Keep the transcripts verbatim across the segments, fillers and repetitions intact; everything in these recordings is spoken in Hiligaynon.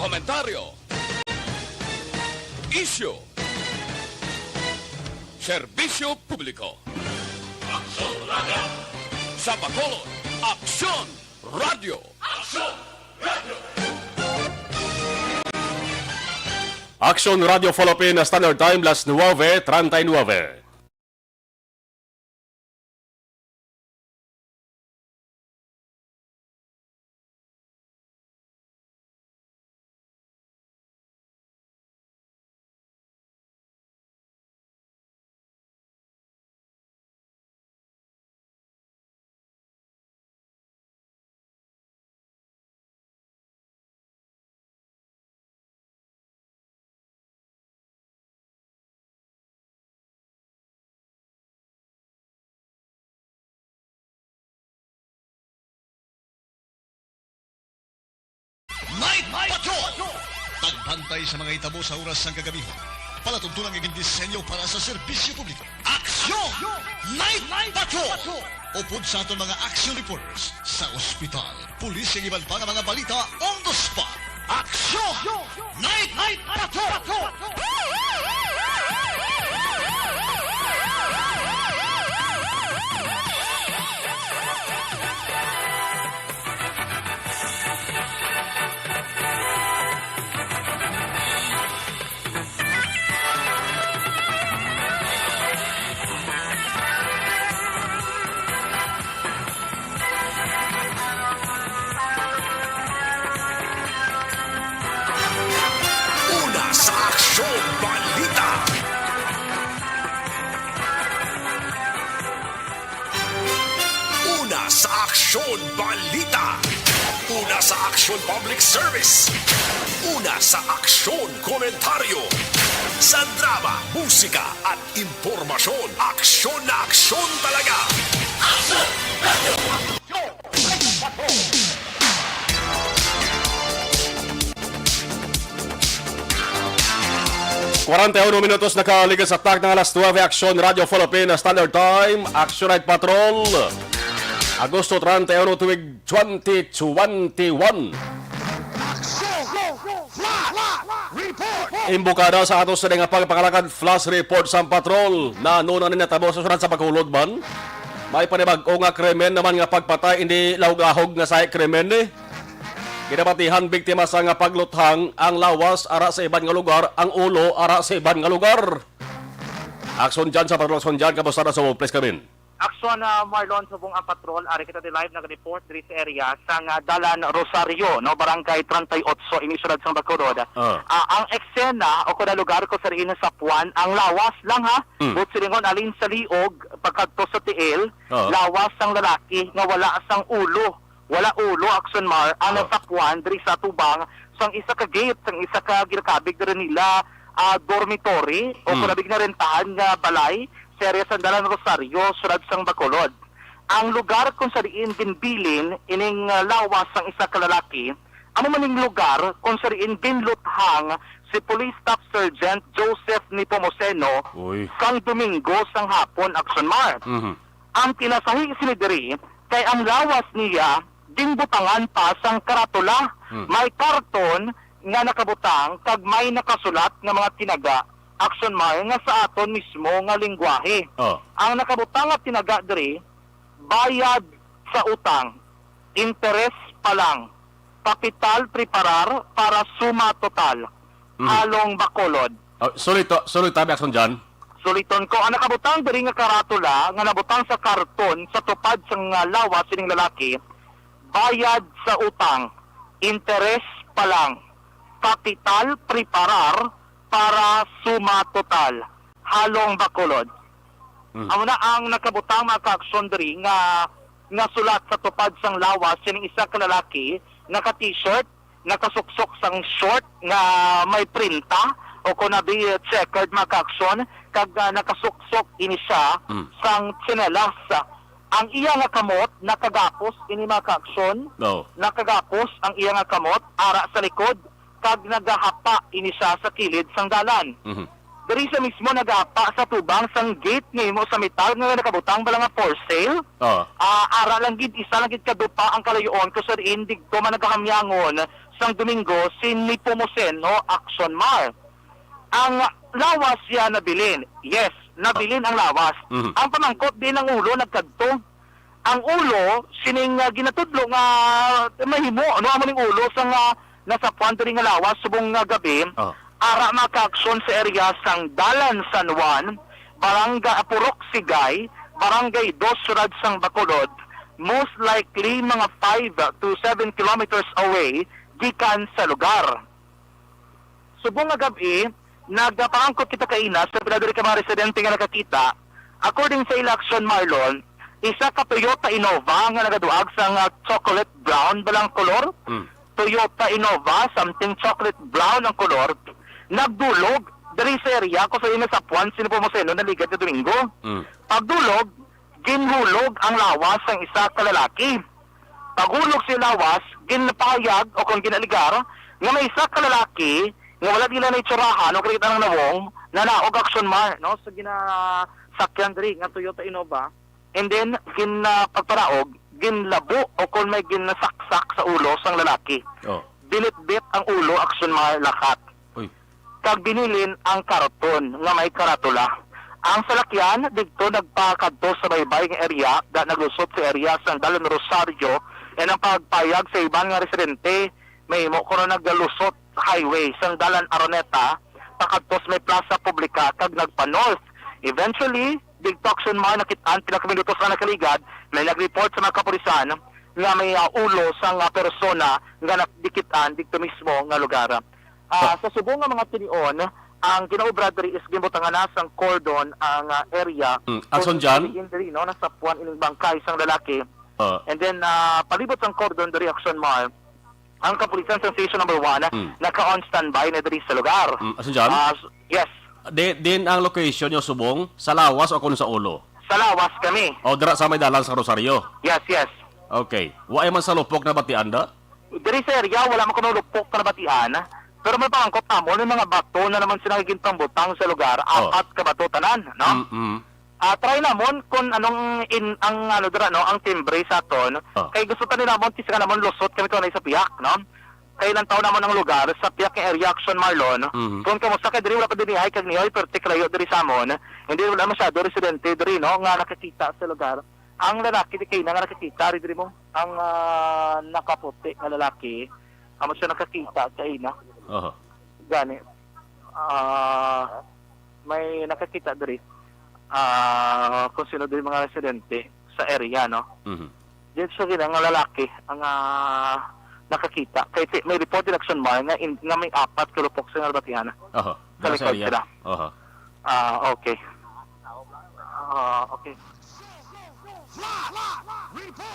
Komentaryo. Isyu. Serbisyo publiko. Aksyon Radio. Sa Bacolod, Aksyon Radio. Aksyon Radio. Aksyon Radio Philippine Standard Time, las nueve treinta y nueve. Night Patrol! Pagbantay sa mga hitabo sa oras sang kagabihon. Palatuntunan nga gindisenyo para sa serbisyo publiko. Aksyon! Night Patrol! Upod sa aton mga action reporters sa ospital, pulis, kag iban pa nga mga balita on the spot. Aksyon! Night Patrol! Una sa Aksyon Balita. Una sa Aksyon Balita. Una sa Aksyon Public Service. Una sa Aksyon Komentaryo. Sa drama, musika, at impormasyon, aksyon na aksyon talaga. Aksyon! Kwarenta y uno minutos nakaligas sa takna nga alas nuebe, Aksyon Radio Philippine Standard Time, Aksyon Night Patrol, Agosto treinta y uno, tuig twenty twenty-one. Imbukada sa ato sini nga pagpangalagad, flash report sang patrol. Nano na ni natabo sa syudad sa Bacolod man? May panibag-o nga krimen naman nga pagpatay, hindi lahog-lahog nga sahi krimen ni. Ginabatihan biktima sa nga pagluthang ang lawas ara sa iban nga lugar, ang ulo ara sa iban nga lugar. Aksyon dyan sa patrol, aksyon dyan, kamusta na sa workplace kami? Aksyon, ah, Marlon, subong ang patrol, ari kita di live nag-report diri sa area sang, ah, Dalan Rosario, no, Barangay treinta y ocho, ini syudad sang Bacolod. Ah. Ah, ang eksena o kon ang lugar kung sa diin nasapuan ang lawas lang, ha. Mm. Buot silingon, alin sa liog pagkadto sa tiil, ah, lawas sang lalaki nga wala sang ulo. Wala ulo, Aksyon Mar, ang, ah, nasapuan diri sa atubang sang isa ka gate, sang isa ka ginakabig diri nila, ah, dormitory o, hmm, kon abi ginarentahan nga balay sa area sang Dalan Rosario, syudad sang Bacolod. Ang lugar kung sa diin ginbilin ining, ah, lawas sang isa ka lalaki, amo man ning lugar kung sa diin ginluthang si Police Staff Sergeant Joseph Nepomuceno, uy, sang Domingo sang hapon, Aksyon Mar. Mhm. Ang tinasahi sini diri kay ang lawas niya ginbutangan pa sang karatula. Hmm. May karton nga nakabutang kag may nakasulat nga mga tinaga, Aksyon Mar, nga sa aton mismo nga lengguwahe. Oh. Ang nakabutang nga tinaga diri, bayad sa utang, interes pa lang, kapital preparar para suma total, mhm, halong Bacolod. Oh, sulit to, sulit tabi, Aksyon John. Suliton ko, ang nakabutang diri nga karatula nga nabutang sa karton sa tupad sang, ah, lawas sining lalaki, bayad sa utang, interes pa lang, kapital preparar para suma total, halong Bacolod. Hmm. Amo na ang nakabutang, mga ka-aksyon, diri nga, nga sulat sa tupad sang lawas sining isa ka lalaki, naka-t-shirt, nakasuksok sang short nga may printa o kon abi checkered, mga ka-aksyon, kag, ah, nakasuksok ini siya, mm, sang tsinelas. Ang iya nga kamot nakagapos ini, mga ka-aksyon. No. Nakagapos ang iya nga kamot ara sa likod kag nagahapa ini siya sa kilid sang dalan. Mhm. Diri sa mismo nagahapa sa tubang sang gate nga himo sa metal nga nakabutang bala nga for sale. Ah. Ah, ara lang gid, isa lang gid ka dupa ang kalayoon kung sa diin didto man nagahamyangon sang Domingo si Nepomuceno Action Mar. Ang lawas siya nabilin. Yes, nabilin ang lawas. Mhm. Ang pamangkot, diin ang ulo nagkadto? Ang ulo sining, ah, ginatudlo nga mahimo, ano, amo ning ulo sang, ah, nasapuan diri nga lawas subong nga gab-i. Oh. Ara, mga ka-aksyon, sa area sang Dalan San Juan, Barangay Purok Sigay, Barangay Dos, Siyudad sang Bacolod, most likely mga five to seven kilometers away gikan sa lugar. Subong nga gab-i, nagapangangkot kita kaina sa pila diri ka mga residente nga nakakita. According sa ila, Action Marlon, isa ka Toyota Innova nga nagaduag sang, ah, chocolate brown ba lang kolor? Mm. Toyota Innova, something chocolate brown ang kolor, nagdulog diri sa area kung sa ina sa Puan, Sino Pomoseno, naligad nga Domingo. Mm. Pagdulog, ginhulog ang lawas sang isa ka lalaki. Paghulog sa lawas, ginpahayag o kon ginaligar nga may isa ka lalaki nga wala nila naitsurahan o kita ang nawong, nanaog, Action Mar, no, sa ginasakyan diri nga Toyota Innova. And then, gin, ah, pagparaog, ginlabo o kon may ginasaksak sa ulo sang lalaki. Oh. Binitbit ang ulo, Action Mar, lakat. Uy. Kag binilin ang karton nga may karatula. Ang salakyan didto nagpakadto sa baybay nga area, da naglusot sa area sang Dalan Rosario, and ang pagpayag sa iban nga residente, mahimo kuno naglusot sa highway sang Dalan Araneta pakadto sa may plaza publika kag nagpa-north. Eventually, didto, Action Mar, nakit-an pila ka minutos ang nakaligad, may nag-report sa mga kapulisan nga may, ah, ulo sang, ah, persona nga nakit-an didto mismo nga lugar. Ah, sa subong nga mga tinion, ang ginaobra diri is ginbutangan na sang cordon ang, ah, area. Mm, Action Jan? Diin diri, no, nasapuan ining bangkay sang lalaki. Ah. And then, ah, palibot sang cordon diri, Action Mar, ang kapulisan sa Station Number One Mm. naka-on standby na diri sa lugar. Mm, Action Jan? Ah, s-, yes. Di-, din ang location niyo subong? Sa lawas o kung sa ulo? Sa lawas kami. O, dira sa may dalan sa Rosario? Yes, yes. Okay. Wa man salupok nabatian da? Diri sa area, wala man kuno lupok na nabatian. Pero may pangangkot namon, may mga bato na naman sila nga ginpambutang sa lugar. Oh. Apat ka bato tanan, no? Mm-mm. Ah, try namon kung anong in, ang, ano, dira, no, ang timbre sa aton. Oh. Kay gusto ta ni namon, tisa ka namon lusot kami tunay sa piyak, no? Kay lantaw namon ang lugar sa piyak nga area, Action Marlon. Mhm. Kung kamusta kay diri, wala pa dinihay kag niyoy, pero tikalayo diri sa amon. Hindi, wala masyado residente diri, no, nga nakakita sa lugar. Ang lalaki di kay na nga nakakita, ri diri mo. Ang, ah, nakaputi nga lalaki, amo siya nakakita kay na. Oho. Gani, ah, may nakakita diri, ah, kung sino diri mga residente sa area, no? Mhm. Di sa gina nga lalaki ang, ah, nakakita. Kay ti-, may report diri, Action Mar, nga in, nga may apat ka lupok sa nga nabatian. Oho. Sa Dira sa likod area. Sila. Oho. Ah, okay. Ah, okay.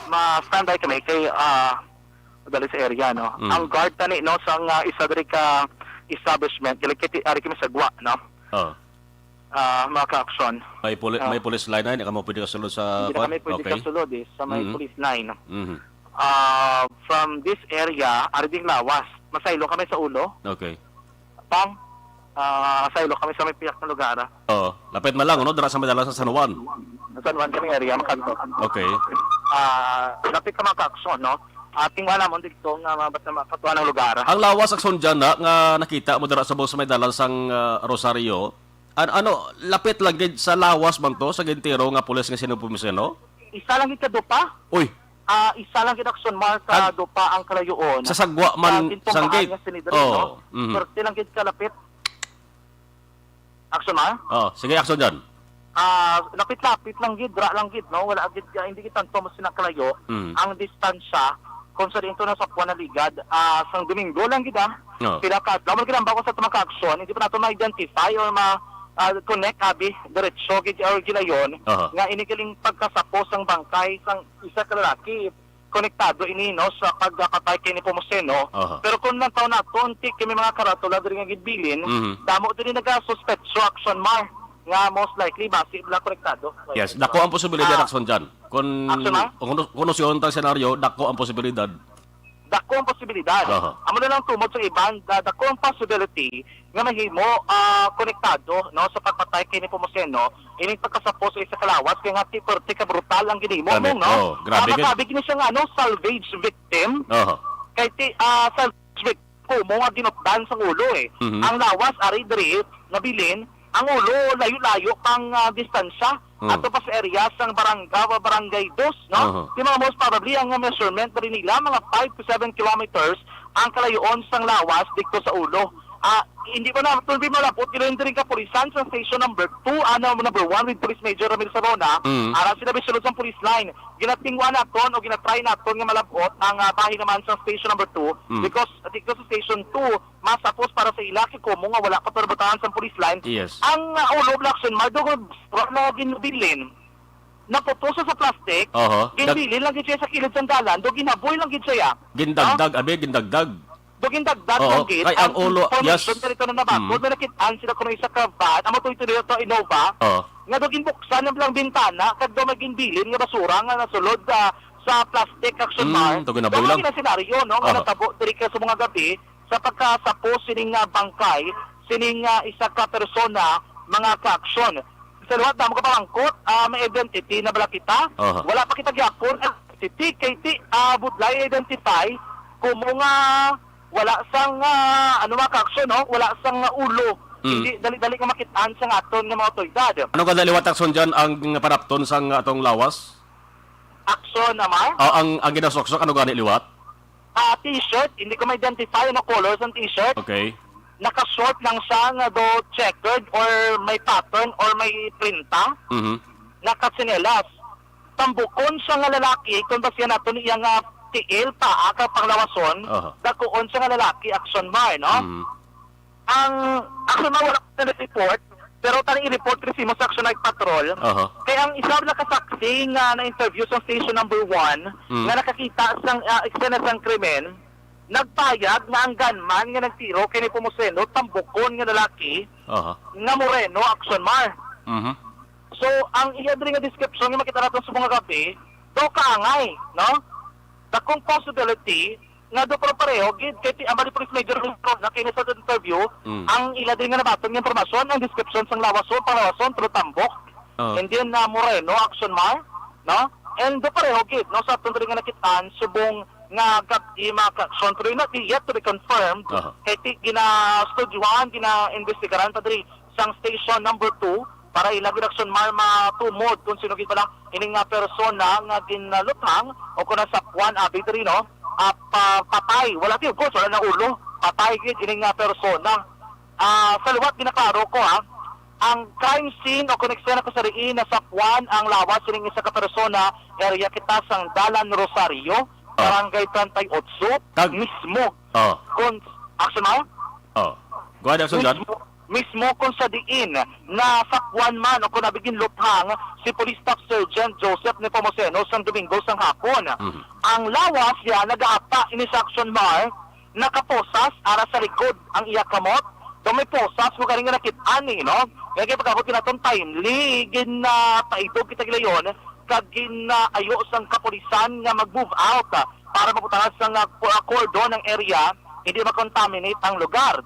Ma-standby kami kay, ah, dali sa area, no? Mm. Ang guard tani, no, sa nga isa diri ka establishment, dili kay ti-, ari kami sa gwa, no? Oh. Ah, mga ka-aksyon. May puli-, Ah. may police line ay, di kamo pwede kasulod sa Hindi na kwan? kami pwede Okay. kasulod, eh, sa may Mm. police line. Mhm. Ah, from this area, ari ding lawas. Masaylo kami sa ulo. Okay. Pang, ah, saylo kami sa may piyak na lugar, ah. Oo. Lapit man lang, no? Dira sa may dalan sa San Juan. San Juan kami area, makanto. Okay. Ah, lapit ka, mga ka-aksyon, no? Ating wala mo dito nga mabat na makatuan ang lugar. Ang lawas, Action Jan, na, nga nakita mo dira sa, sa may dalan sang, ah, Rosario, an-, ano, lapit lang gid sa lawas man to, sa gintiro nga pulis nga Sino Pomoseno? Isa lang gid ka dupa. Uy! Ah, isa lang gid, Action Mar, ka Ag-, dupa ang kalayoon. Sa sagwa man, Sa gintumbahan sang gate. nga sinidri, Oh, no? Mhm. Swerte lang gid kalapit. Action Mar? Oh, sige, Action Jan. Ah, lapit-lapit lang gid, dra lang gid, no? Wala gid, ah, hindi gid tanto mo sila kalayo. Mm. Ang distansya, kung sa diin to na sa Puan Naligad, ah, sang Domingo lang gid, ah. Oh. Pila ka adlaw, man gid ang bako sa tumang ka aksyon, hindi pa nato ma-identify or ma-, ah, connect, abi, diretso gid or gilayon, Aha. nga ini galing pagkasapo sang bangkay sang isa ka lalaki, konektado ini, no, sa pagkapatay kay Nepomuceno. Aha. Pero kung lantaw naton, ti kami mga karatula diri nga ginbilin, Mhm. damo diri nagasuspetso, Action Mar, nga most likely basi bala konektado. Yes, dako ang posibilidad, Ah. Action Jan. Kung, Action Mar? kung, kung, kung siya ang senaryo, dako ang posibilidad. Dako ang posibilidad. Aha. Amo na lang tungod sa iban, da-, dako ang possibility nga mahimo, ah, konektado, no, sa pagpatay kay Nepomuceno, ining pagkasapo sa isa ka lawas, kay nga ti-, perti ka brutal ang ginimo, Grabe. no? Oh, grabe gid. Makakabig ni siya nga, ano, salvage victim. Oho. Kay ti-, ah, salvage kumo nga ginutdan sang ulo, eh. Mhm. Ang lawas ari diri nabilin, ang ulo layo-layo pang, ah, distansya. Mm. Ato pa sa area sang barang-, ah, Barangay Dos, no? Aha. Di mga most probably ang measurement diri nila mga five to seven kilometers ang kalayoon sang lawas didto sa ulo. Ah, hindi pa na, hindi malabot diri, diri kapulisan sa station number two, ano, number one with Police Major Ramil Sarona, Mm. ara sila bisulod sa police line. Ginatingwa naton o ginatry naton nga malabot ang, ah, bahin naman sa station number two Mm. because dito sa station two, mas apos para sa ila kay kumo nga wala pa to nabutangan sa police line. Yes. Ang, ah, ulo, Blackson, Mar, doon nga ginbilin, naputos sa plastic, Oho. Dag- ginbilin lang gid siya sa kilid sang dalan, do ginaboy lang gid siya. Gindagdag, abi, gindagdag. Do gindagdag Oo, lang gid. Kay ang ulo, information yes. Dito na nabakod, Mm. may nakit-an sila kuno isa ka van, amo to ito dito, Innova, Oo. nga do ginbuksan ang lang bintana, kag do may ginbilin nga basura nga nasulod sa, sa plastic, Action Mm, Mar. To ginaboy Kamo lang. Gina-senaryo, no, nga Aha. natabo diri ka sa mga gabi, sa pagkasapos sining, ah, bangkay, sining, ah, isa ka persona, mga ka-aksyon. Sa liwat damo ka pamangkot, ah, may identity na bala kita? Aha. Wala pa kita gyapon identity, kay ti, ah, budlay identify, kumo nga wala sang, ah, ano, mga ka-aksyon, no? Wala sang, ah, ulo. Mm. Hindi dali-dali nga makit-an sa aton nga mga otoridad. Ano ka liwat, Aksyon, dyan ang panapton sang atong lawas? Aksyon, Amar? Ah, ang, ang ginasuksok, ano gani liwat? Ah, t-shirt, hindi ko ma-identify ano color sang t-shirt. Okay. Naka-short lang siya nga do checkered or may pattern or may printa. Mhm. Nakatsinelas. Tambukon siya nga lalaki, kung basihan nato niya nga tiil, paa, kag panglawason, Aha. dakuon siya nga lalaki, Action Mar, no? Mhm. Ang, actually, wala ko na report, pero tani i-report ko sa imo sa Action Night Patrol. Aha. Kay ang isa na ka saksi nga na-interview sa station number one, Mm. nga nakakita sang, ah, eksena sang krimen, nagpayag nga ang gunman nga nagtiro kay Nepomuceno, tambukon nga lalaki, Aha. nga moreno, Action Mar. Mhm. So, ang iya diri nga description nga makita nato sa mga gabi, do kaangay, no? Dakong possibility nga do, pero pareho gid kay ti-, ang bali Police Major Ron na kini sa interview, Mm. ang ila din nga nabaton nga impormasyon, ang description sang lawason, panglawason, pero tambok. Oo. And then, uh, moreno, Action Mar, no? And do pareho gid, no, sa aton diri nga nakitaan, subong nga gab-i, mga ka-action, pero not yet to be confirmed. Aha. Kay ti-, gina-studyuhan, gina-investigaran pa diri sang station number two para ila gid, Action Mar, matumod kung sino gid pala ining nga persona nga ginluthang o kung nasapuan abi diri, no? Ah, pa-, patay. Wala ti, of course, wala na ulo. Patay gid ining nga persona. Ah, sa liwat, ginaklaro ko, ha. Ang crime scene o kung eksena ko sa diin nasapuan ang lawas sining isa ka persona, area kita sang Dalan Rosario, Ah. Barangay treinta y ocho, Kag- mismo. Ah. Kung, Action Mar? Oh. Go ahead, Action John. Mismo, mismo kung sa diin nasapuan man o kung nabigin luthang si Police Staff Sergeant Joseph Nepomuceno sang Domingo sang hapon. Mhm. Ang lawas niya nagaapa ini sa Action Mar, nakaposas ara sa likod ang iya kamot. Daw may posas mo galing nga nakit-an ni, no? Nga kay pagkabot naton timely, gin, ah, paidog kita gilayon, kag gin, ah, ayo sang kapulisan nga mag-move out, ah, para mabutangan sang, ah, ko-, ah, cordon ang area, hindi makontaminate ang lugar.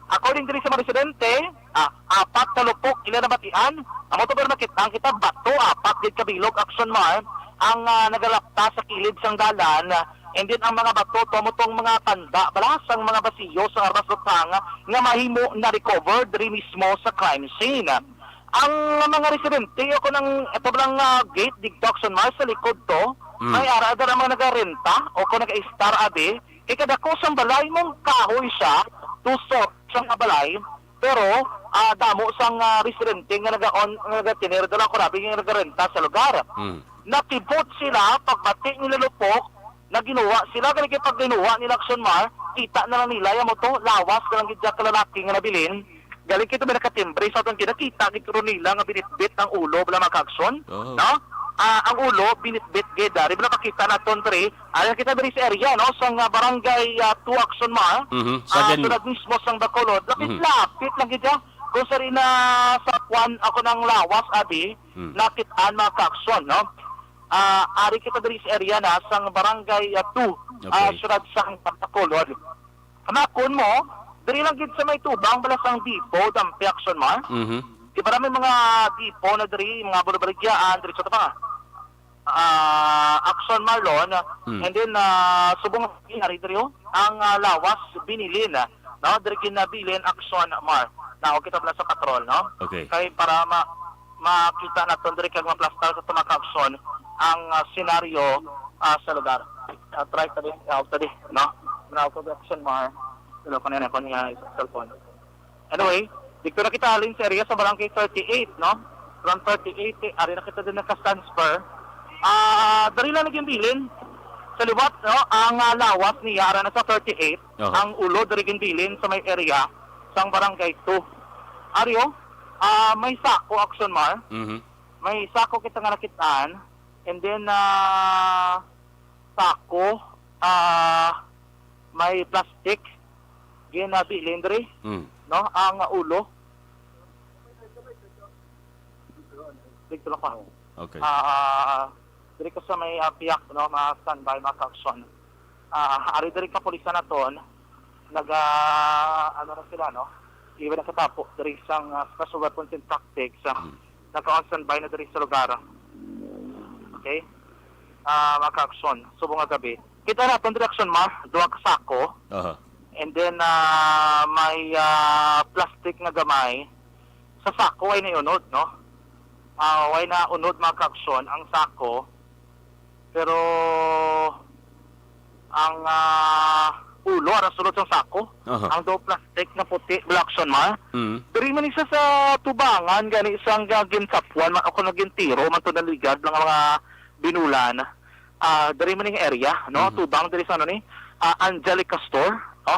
According diri sa mga residente, ah, apat ka lupok ila nabatian. Amo to pero makita ang kita bato, apat gid ka bilog, Action Mar, ang, ah, nagalapta sa kilid sang dalan. And then ang mga bato, tumo tong mga tanda bala sang mga basiyo sa armas luthang nga mahimo na recover diri mismo sa crime scene. Ang mga residente, o kung ang ito lang, ah, gate, digto, Action Mar, sa likod to, Mm. may ara dira mga nagarenta o kung nag-istar abi, kay kadako sang balay mong kahoy siya, two story sang balay, pero, ah, damo sang, ah, residente nga naga-on, nga nagatiner dala, kung abi nga nagarenta sa lugar. Mm. Nakibot sila, pagbati nila lupok, naginuwa sila, gani kay pag ginuwa nila, Action Mar, kita na lang nila, yan mo to, lawas na lang gid siya ka lalaki nga nabilin. Galing kito may nakatimbre sa atong kinakita, gid karon nila nga binitbit ang ulo, bala, mga ka-action, Oh. no? Ah, ang ulo, binitbit gid, ah. Di ba napakita naton, pre? Ayan kita diri sa area, no? Sa nga barangay, ah, two, Action Mar. Mhm. Sa Ah, din- tulad mismo sang Bacolod. Lapit-lapit Mhm. lang gid siya. Kung sa rin na sa kwan ako ng lawas, abi, Hmm. nakit-an, mga ka-action, no? Ah, ari kita diri sa area na sang barangay, ah, two, Okay. ah, siyudad sang Bacolod. Kamakon mo, diri lang gid sa may tubang bala sang Depot, Dampi, Action Mar. Mhm. Di ba may mga depot na diri, mga bulubaligyaan, diri sa tabang? ah, Action Marlon. Hmm. And then, ah, subong nga ari diri, oh, ang, ah, lawas binilin, no? Diri ginabilin Action Mar. Naog kita bala sa patrol, no? Okay. Kay para ma-, makita naton diri kag maplastar sa mga ka-aksyon ang, ah, senaryo, ah, sa lugar. Ah, try tadi, out tadi, no? Manaog ko Action Mar. Wala ko na yun, ako niya sa cellphone. Anyway, dito na kita halin sa area sa Barangay thirty-eight, no? From thirty-eight, eh, ari na kita din nagka-transfer. Ah, dari lang naging bilin. Sa liwat, no? Ang, ah, lawas niya, ara na sa thirty-eight. Aha. Ang ulo, dari ginbilin sa may area, sang Barangay two. Ari, oh, ah, may sako, Action Mar. Mhm. May sako kita nga nakitaan. And then, ah, sako, ah, may plastic, ginabilin diri, Mm. no? Ang ulo. Dito lang pa. Okay. Ah, diri ko sa may, ah, piyak, no? Mga standby, mga ka-aksyon. Ah, ari diri kapulisan naton, naga, ano na sila, no? Iwan na katapo, diri sang, ah, special weapons and tactics, ah, Mm. naka-on standby na diri sa lugar. Okay? Ah, mga ka-aksyon, subong nga gabi. Kita naton diri, Action Mar, duha ka sako. Aha. And then, ah, may, ah, plastic nga gamay. Sa sako, way na unod, no? Ah, way na unod, mga ka-aksyon, ang sako. Pero ang, ah, ulo, ara sulod sang sako. Aha. Ang daw plastic nga puti, bala, Action Mar. Mm. Diri man isa sa tubangan, gani sang, ah, ginsapuan, ma-, ako nagintiro, man to naligad, lang mga binulan. Ah, diri man ning area, no? Mhm. Tubang diri sa, ano ni? Ah, Angelica Store, no?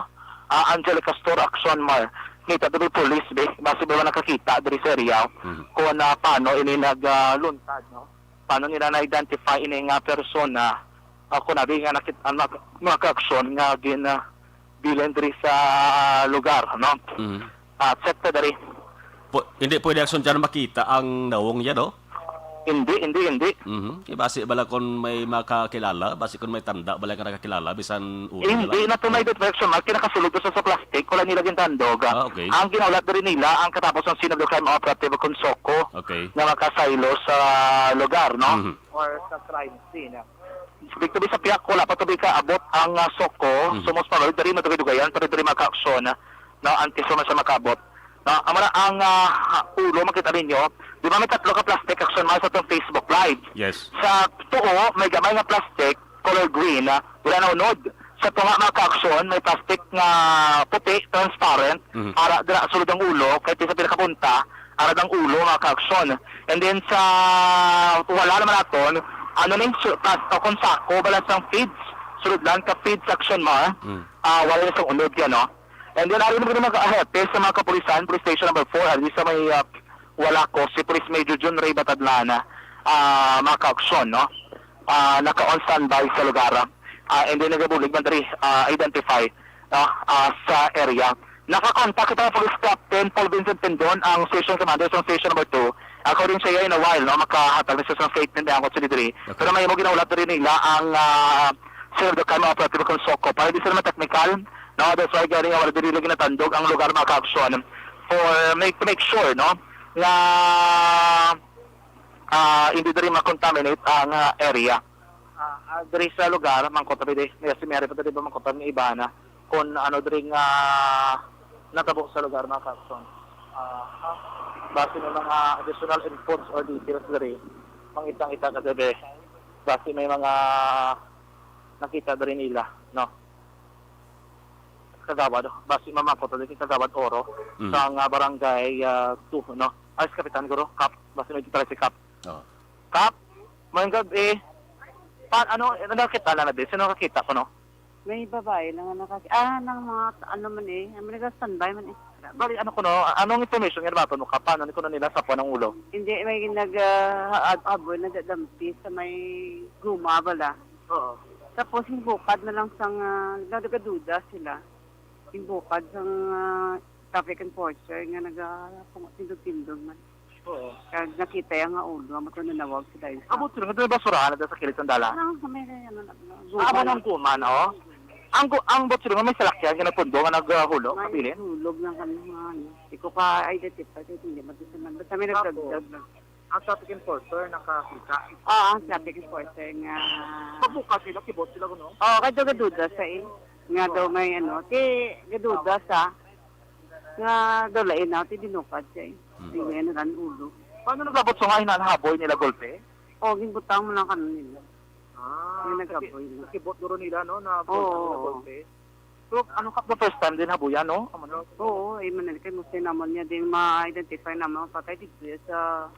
Ah, Angelica Store, Action Mar. Kita diri police, be. Basi ba nakakita diri sa area? Mhm. Kung, ah, paano ini nag, ah, luntad, no? Paano nila na-identify ini nga persona? Ako na, be, nga nakit-, ang mga, mga ka-aksyon nga gin, ah, bilin diri sa lugar, no? Mhm. Ah, check ta diri. Pu-, hindi pwede, Action, dyan makita ang nawong niya, no? Hindi, hindi, hindi. Mhm. Kay basi bala kung may makakilala, basi kung may tanda bala nga nakakilala, bisan ulo na Hindi lang. na to may Oh. detection mark, kinakasulod to sa, sa plastic, wala nila gintandog. Ah, okay. Ang ginahulat diri nila, ang katapos ng scene of the crime operative kung soko Okay. na makasaylo sa lugar, no? Mhm. Or sa crime scene. Dito sa piyak, wala pa to di kaabot ang, ah, soko. Mhm. So, most probably, diri madugay-dugayan, pero diri maka-aksyon, no? Antes pa man siya makaabot. No? Amo na ang, ah, ulo, makita ninyo. Di ba may tatlo ka plastic, Action Mar, sa atong Facebook Live? Yes. Sa tuo, may gamay nga plastic, color green, ah, wala na unod. Sa tunga, mga ka-aksyon, may plastic nga puti, transparent, Mhm. para dira sulod ang ulo, kahit di sa pinakapunta, ara ang ulo, mga ka-aksyon. And then sa wala naman naton, ano ning su-, pas-, o kung sako, bala sang feeds, sulod lang ka feeds, Action Mar, Mm. ah, wala na sang unod yan, no? And then, ari naman mga kahepe sa mga kapulisan, Police Station Number Four, ari sa may, ah, Walaco, si Police Major John Ray Batadlan, ah, mga ka-aksyon, no? Ah, naka-on standby sa lugar. Ah, and then, nagabulig man diri, ah, identify, no? Ah, sa area. Naka-contact kita Police Captain Paul Vincent Tendon, ang station commander sa station number two. According sa iya, in a while, no, makahatag na siya sa statement na angkot sa diri. Okay. Pero may mo ginahulat diri nila ang, ah, Sir Doctor, mga operatibo kung soko. Para di sila ma-technical, no? That's why gani nga wala diri lagi natandog ang lugar, mga ka-aksyon. For make, to make sure, no, nga, ah, hindi diri ma-contaminate ang, ah, area. Ah, ah, diri sa lugar, mangkot pa di, may si Mary pa di ba mangkot ang iba na kung ano diri nga natabo sa lugar, mga ka-aksyon. Ah, ah, basi may mga additional inputs or details diri, mangita-ngita ka diri. Basi may mga nakita diri nila, no? Kagawad, basi mamangkot diri kay Kagawad Oro Mm. sa nga barangay, ah, two, no? Ay, si Kapitan, guro, Kap, basi may try si Kap. Oo. Kap, mayong gabi. Pa, ano, ano nakita lang na din? Sino nakakita ko, no? May babae lang ang nakaki-, ah, nang mga, ano man eh, may nag-standby man eh. Bali, ano ko, no? Anong information nga nabaton mo, Kap? Paano ni kuno nila sa puwan ang ulo? Hindi, may nag, ah, ha-, habol, nagdadampi sa may guma, bala. Oo. Tapos, yung bukad na lang sang, ah, nagaduda sila. Yung bukad sang, ah, traffic enforcer nga naga-, tindog-tindog man. Oo. Kag nakita yung nga ulo, amo to nanawag sila yun. Amo to, nga basurahan na sa kilid sang dalan. Ah, may, ano, na, na, Ah, amo nang guma, no? Ang gu-, ang butsilong may salakyan nga nagpundo nga naghulo, May kabilin? Hulog lang kami, mga ano. Di ko ka-identify, kasi hindi man sa man. Basta may Apo. nagdagdag lang. Ang traffic enforcer nakakita. Oo, ang traffic enforcer nga. Pagbukas nila, kibot sila, no? Oo, kay daw gaduda sa, eh, nga daw may ano, ti gaduda sa, nga daw lain na, ti dinukad siya, eh. Hmm. Sige, ano, ang ulo. Paano naglabot sa nga hinanhaboy nila golpe? O, ginbutang mo lang kami nila. Ah, Yung nagkapoy na. Kibot duro nila, no, na Oo, nila oo. golpe. So, ano ka, the first time din habuyan, no? Amo na. Oo, eh, man, kay mo naman niya din ma-identify naman ang patay dito sa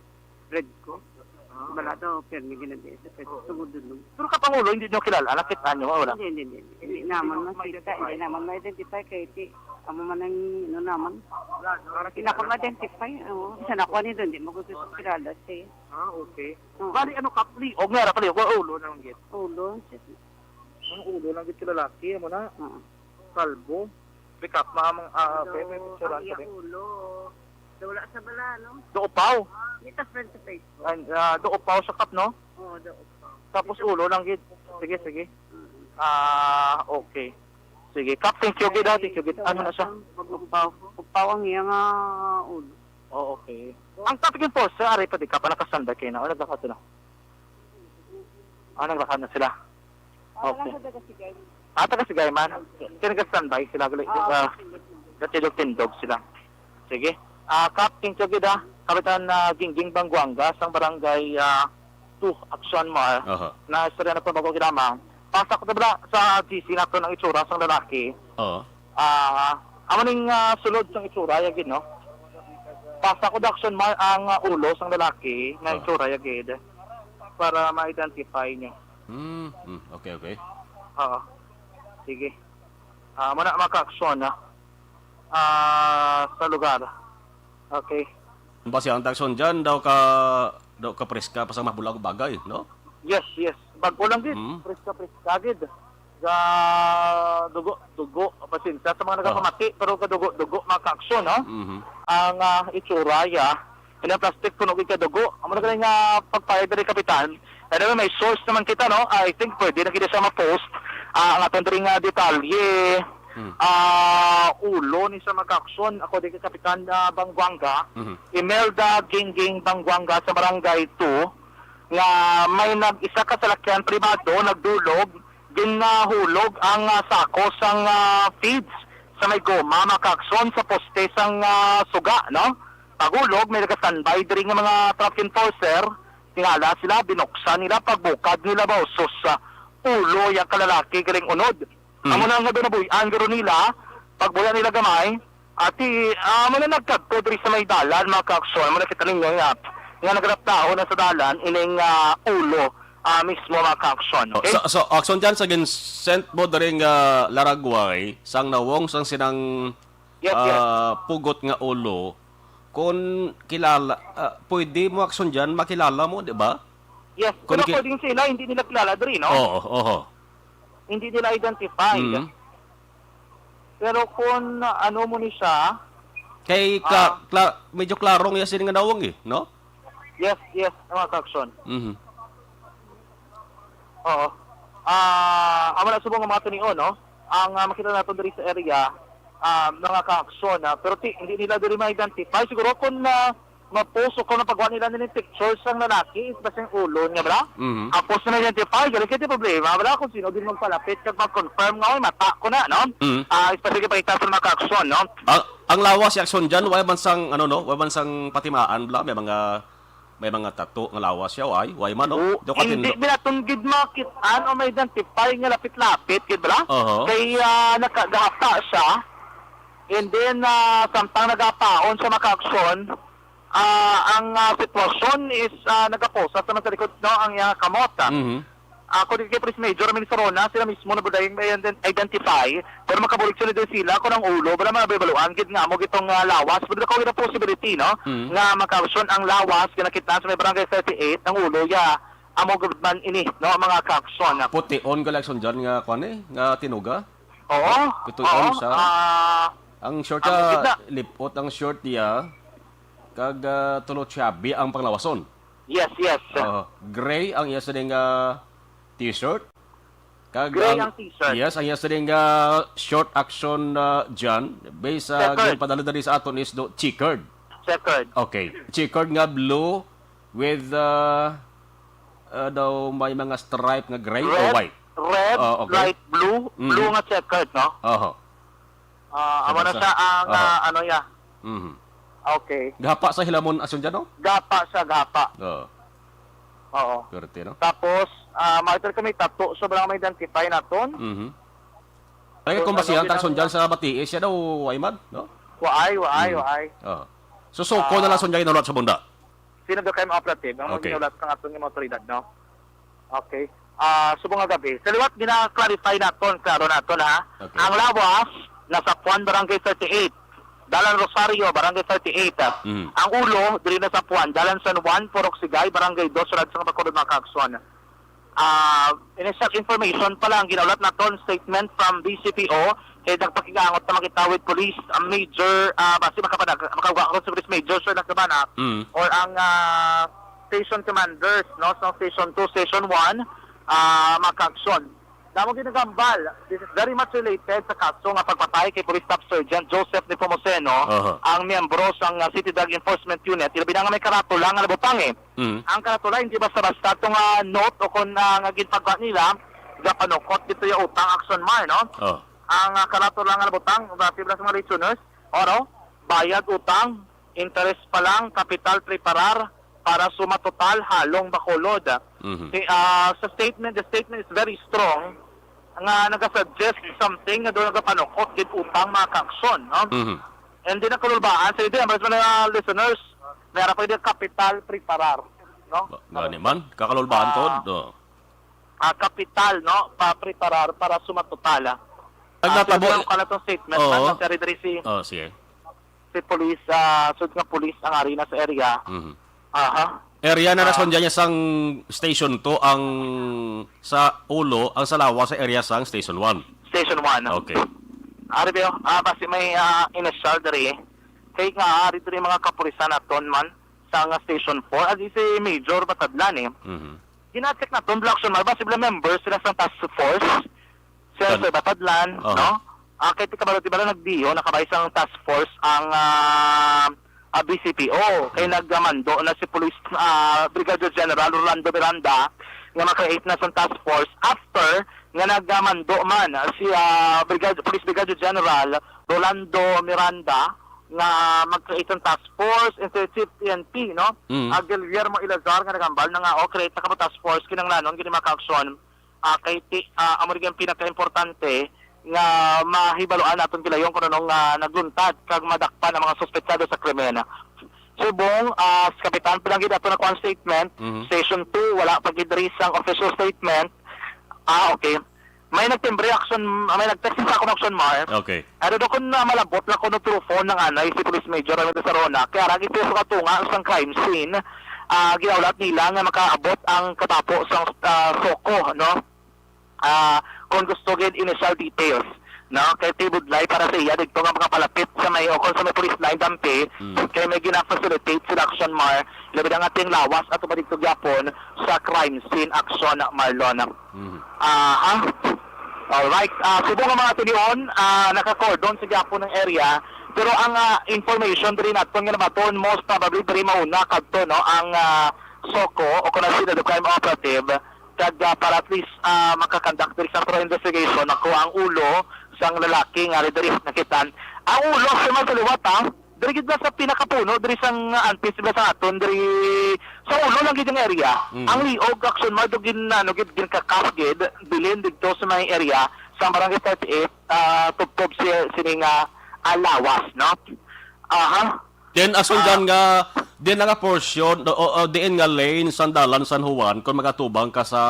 red ko. Ah. Wala daw, permi ginadi sa red ko. Oo. Tungod dun. Pero kapangulo, hindi nyo kilala? Nakita nyo, wala? Hindi, hindi, hindi. Hindi Hindi naman nyo makita, ma-identify? Hindi naman ma-identify kay ti, amo man ang, ano naman. Wala, no? Hindi na ako ma-identify, oo. Bisan ako, ano, hindi mo gusto sa kilala siya. Ah, okay. Oo. Bali, ano ka, pliog, nga ra, pliog, o ulo na lang gid. Ulo, siya. Ang ulo lang gid sa lalaki, amo na. Oo. Kalbo. Pick up, mga, mga, ah, Daw, pwede, picturean ang ko iya din. Ulo. Daw wala sa bala, no? Duupaw. Kita friend sa Facebook. And, ah, duupaw sa cup, no? Oo, daw upaw. Tapos Dito. ulo lang gid. Sige, sige. Mm. Ah, okay. Sige, Kap, thank you gid, ah. Thank you gid. Ano na siya? Mag-upaw. Upaw ang iya nga ulo. Oh, okay. Ang traffic enforcer, ari pa di ka pa nakasanda kayo na. O, naglakad na. Ah, naglakad na sila. Okay. Ah, taga Sigay man. Kaya nag-standby sila, gali, ah, gatindog-tindog sila. Sige. Ah, Kap, thank you gid, ah. Kapitan, ah, Gingging Banguanga sang barangay, ah, two, Action Mar. Aha. Na istorya na po bago kinamang. Pasa ko na bala sa G C nato ng itsura sang lalaki. Oo. Ah, amo ning, ah, sulod sang itsura, ya gid, no? Pasa ko da Action Mar ang, ah, ulo sang lalaki nga Oo. itsura, ya gid. Para ma-identify niya. Hmm, hmm. Okay, okay. Oo. Sige. Ah, muna, maka-action na. Ah, sa lugar. Okay. Basi ang takson dyan, daw ka, daw ka preska pa sa mga bulag bagay, no? Yes, yes. Bago lang gid. Mm. Preska, preska gid. Ga dugo, dugo. Pasensya sa mga Ah. nagapamati, pero ga dugo, dugo, mga ka-aksyon, no? Mhm. Ang, ah, itsura, ya. Ang plastic, puno gid ka dugo. Amo na gani nga pagpayag diri, Kapitan. Anyway, may source naman kita, no? I think pwede na gid siya ma-post. Ah, ang aton diri nga detalye, Hmm. ah, ulo ni sa mga ka-aksyon. Ako di kay Kapitan, ah, Banguanga. Mhm. Imelda Gingging Banguanga sa Barangay two, nga may nag-, isa ka salakyan pribado nagdulog, ginahulog ang, ah, sako sang, ah, feeds sa may goma, mga ka-aksyon, sa poste sang, ah, suga, no? Paghulog, may nagastandbay diri nga mga traffic enforcer. Tingala sila, binuksan nila, pagbukad nila, bausos sa ulo yang kalalaki galing unod. Mm. Amo na nga binabuy-an guro nila, pagbuya nila gamay, ati, ah, amo na nagkadto diri sa may dalan, mga ka-aksyon, amo na kita ninyo nga, nga nagraptaon na sa dalan, ining, ah, ulo, ah, mismo, mga ka-aksyon. Oh, okay? So, so, aksyon dyan sa gin-sent mo diri nga laragway, sang nawong, sang sinang, Yes, yes. ah, pugot nga ulo, kung kilala, ah, pwede mo aksyon dyan, makilala mo, di ba? Yes, Kung pero ki- according sila, hindi nila kilala diri, no? Oo, oo. Hindi nila identified. Mm. Pero kung ano mo ni siya, Kay kla-, Ah. kla-, medyo klaro nga sini nga nawong eh, no? Yes, yes, mga ka-aksyon. Mhm. Oo. Ah, amo na subong nga mga tunion, no? Ang, ah, makita nato diri sa area, ah, mga ka-aksyon, ah, pero ti-, hindi nila diri ma-identify. Siguro kung, ah, ma-post o kung napagawa nila nila pictures ang lalaki, is basing ulo niya, bala? Mhm. Tapos na identify, galing kay problema, bala, kung sino din magpalapit kag mag-confirm nga, "Oy, mata ko na," no? Mhm. Ah, especially pakita sa mga ka-aksyon, no? Ang, ang lawas, si aksyon dyan, wala man sang, ano, no? Wala man sang patimaan, bala? May mga, may mga tattoo nga lawas siya, why? Why man, no? O, Di ko hindi katinlo. Binaton gid makit-an o ma-identify nga lapit-lapit, gid, bala? Oho. Kay, ah, nakagahapa siya, and then, ah, samtang nagapaon sa mga ka-aksyon, ah, ang, ah, sitwasyon is, ah, nagaposas naman sa likod, no, ang iyang kamot, ah. Mhm. Ako di kay Police Major Amin Sarona, sila mismo na buday may ident-, identify, pero makabulig sila din sila kung ang ulo, wala mga babaluan, gid nga mo gitong, ah, lawas, pero ako gid ang possibility, no, Mhm. nga makalusyon ang lawas, kinakita sa may barangay thirty-eight, ang ulo, ya, amo gid man ini, no, mga ka-aksyon. Pution ka lang dyan nga, kwan eh, nga tinuga? Oo, Pution oo, sa, ah, ang short, amo ah, gid na. Lipot ang short niya, kag, ah, tulo chubby ang panglawason. Yes, yes. Oo. Gray ang iya sining, ah, t-shirt. Kag Gray ang, ang t-shirt. Yes, ang iya sining, ah, short action, ah, dyan. Based sa Checkered. Ginpadala dali sa aton is do checkered. Checkered. Okay. Checkered nga blue, With, uh, uh, daw may mga stripe nga gray or Red, white? red, Oh, okay. light blue, Mm. blue nga checkered, no? Oho. Ah, amo na Sa siya ang, Oho. ah, ano niya. Mhm. Okay. Gapa sa hilamon, Asunjan, no? Gapa siya, gapa. Oo. Oo. Perte, no? Tapos, ah, monitor kami, tattoo, so wala may identify naton. Mhm. Ay, So, kung ano, basihan ta, binang- Asunjan, sa Batiis siya daw, way man, no? Waay, waay, Mm. waay. Oo. So, Soko na lang, Ah. Asunjan, ginahulat sa bunda. Sino daw kayo operative? Ang Okay. ginulat sa aton nga mga otoridad, no? Okay. Ah, subong nga gabi. Sa liwat, gina-clarify naton, klaro naton, ha? Okay. Ang lawas, nasa Puan, Barangay thirty-eight. Dalan Rosario, Barangay thirty-eight. Mm. Ang ulo, diri na sa Puan, Dalan San Juan, Purok Sigay, Barangay two, Surad sa Bacolod, mga kaaksyon. Ah, initial information pa lang, ginaulat naton statement from B C P O, kay nagpakigaangot na makita with police, ah, major, ah, basi makapanag-, makawa ko sa police major, sir, na kabana, Mm. or ang, ah, station commanders, no, sa station two, station one, ah, mga kaaksyon. Namo ginagambal, this is very much related sa kaso nga pagpatay kay Police Staff Sergeant Joseph Nepomuceno, Aha. ang miyembro sang, ah, City Drug Enforcement Unit, ilabi na nga may karatula nga nabutang, eh. Mm. Ang karatula, hindi basta-basta itong, ah, note o kung, ah, nga ginpagwa nila, gapanukot dito yung utang, Action Mar, no? Oh. Ang, ah, karatula nga nabutang, base lang sa mga listeners, oro, bayad utang, interest pa lang, kapital preparar para suma total, halong Bacolod. Mhm. Si, ah, sa statement, the statement is very strong, nga nagasuggest something nga doon nagapanukot gid utang, mga kaaksyon, no? Mhm. And di na kalulbaan, sa ide, mas mga listeners, may harap pa kapital preparar, no? Ba-, gani man, kakalulbaan Ah, to, do. ah, kapital, no? Pa preparar para suma total, ah. Nagnatabo Ah, pero kala tong statement, Oo. man, nasa diri si Oh, sige. si police, ah, sud nga police ang ari na sa area. Mhm. Aha. Area na Ah. Asunjan niya sang station two, ang sa ulo, ang sa lawas sa area sang station one. Station one. Okay. Ari ba yun? Ah, basi may, ah, initial diri. Kay nga, ari diri mga kapulisan naton man sa nga station four. Adi si Major Batadlan, eh. Mhm. Gina-check naton, Black Action Mar, basi sila members sila sa task force. Sir, Tan- Sir Batadlan, Aha. no? Ah, kay ti kabalo, ti bala nagdiyo, nakabay sang task force ang, ah, ah, B C P O. Kay Hmm. nagmando na si Police, ah, Brigadier General Rolando Miranda nga mag-create na sang task force after nga nagmando man si, ah, Brigad-, Police Brigadier General Rolando Miranda nga mag-create sang task force, and si Chief P N P, no? Hmm. Ah, Guillermo Ilazar nga nagambal na nga, "Oh, create na kamo task force, kinahanglanon gid ni mga kaaksyon." Ah, kay ti-, ah, amo ni ang pinakaimportante nga mahibaluan naton gilayon kung ano nga nagluntad kag madakpan ang mga suspetsado sa krimen. Subong, ah, si Kapitan Pinanggit ato na kuan statement, Mhm. Station two, wala pa gid diri sang official statement. Ah, okay. May nagtimbre, Action, may nag-text sa akon, Action Mar. Okay. Ano daw kung, ah, malabot lang kung true phone ng anay si Police Major Raymond Sarona. Kaya ragi po sa katunga sang crime scene, ah, ginaulat nila nga makaabot ang katapo sang, ah, SOCO, no? Ah, kung gusto gid initial details, no? Kay tibudlay para sa iya dito nga makapalapit sa may, o kung sa may police line dampi, Mm. kay may gina-facilitate sila, Action Mar, labi na nga ting lawas at umadto gyapon sa crime scene, Action Marlon. Mhm. Aha. Alright. Ah, subong nga mga tinion, ah, naka-cordon sa gyapon ng area. Pero ang, ah, information diri naton nga nabaton, most probably diri mauna kadto, no, ang, ah, SOCO o kung sino the crime operative kag, ah, para at least, ah, makakonduct diri sa thorough investigation ako ang ulo sang lalaki nga diri nakitan. Ang ulo sa mga liwat, ah, diri gid na sa pinakapuno, diri sang, ah, antes ba sa aton, diri sa ulo lang gid ang area. Mm. Ang liog, Action Mar, do gin-, ano, gid, ginkakas gid, bilin didto sa may area, sa Barangay thirty-eight, ah, tubtob si, sini nga, ah, lawas, no? Aha. Then, aso Ah. dyan nga, din nga portion, o, o, diin nga lane, sang Dalan San Juan, kung magatubang ka sa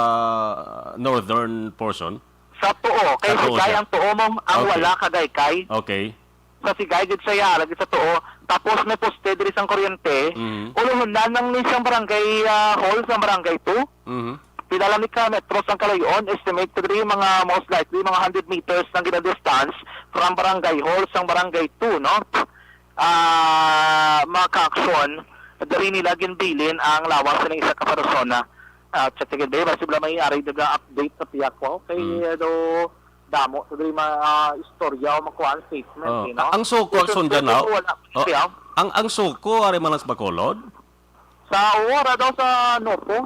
northern portion? Sa tuo, kay Sa tuo Sigay siya. ang tuo mo, ang Okay. wala kagaykay. Okay. Sa Sigay gid siya, lagi sa tuo. Tapos may poste diri sang kuryente. Mhm. Uluhon na nang ni sang barangay, ah, hall, sang barangay two. Mhm. Pila lang ni ka metros ang kalayon, estimate ko diri mga most likely mga hundred meters ang gina-distance from barangay hall sang barangay two, no? Ah, mga kaaksyon, diri nila ginbilin ang lawas sa isa ka persona. Ah, check again, babe. Basi wala may ari daga update sa piyak ko. Kay, Mm. eh, do, damo sa diri mga, ah, istorya o makuha ang statement, Oh, eh, no? ang SOCO, Action Mar, wala Oh, siya. ang, ang SOCO, ari man lang sa Bacolod? Sa, oo, ra daw sa Nopo.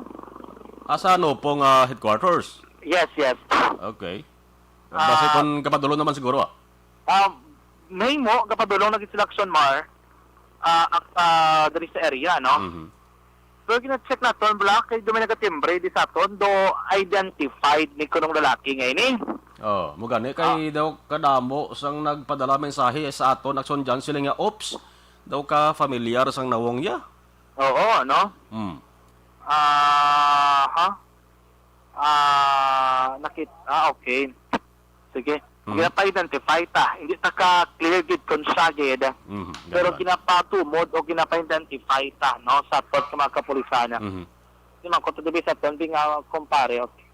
Ah, sa Nopo nga headquarters? Yes, yes. Okay. Ah, basi kung kapadulong naman siguro, ah. Ah, mahimo, kapadulong na gid sila, Action Mar, ah, ak-, ah, diri sa area, no? Mhm. Pero gina-check naton, bala, kay do may nagatimbre di sa aton, do identified ni kunong lalaki nga ini. Oh, mo gani kay daw kadamo sang nagpadala mensahe sa aton, Action Jan, sila nga, "Oops, daw ka familiar sang nawong ya." Oo, no? Hmm. Ah, ha? Ah, nakit-, ah, okay. Sige. Mhm. Gina-identify ta. Hindi ta ka clear gid kung siya gid. Mhm. Pero ginapatumod o ginapa-identify ta, no, sa aton sa mga kapulisan. Mhm. Di man ko to dibi sa aton, di nga, kumpare, okay.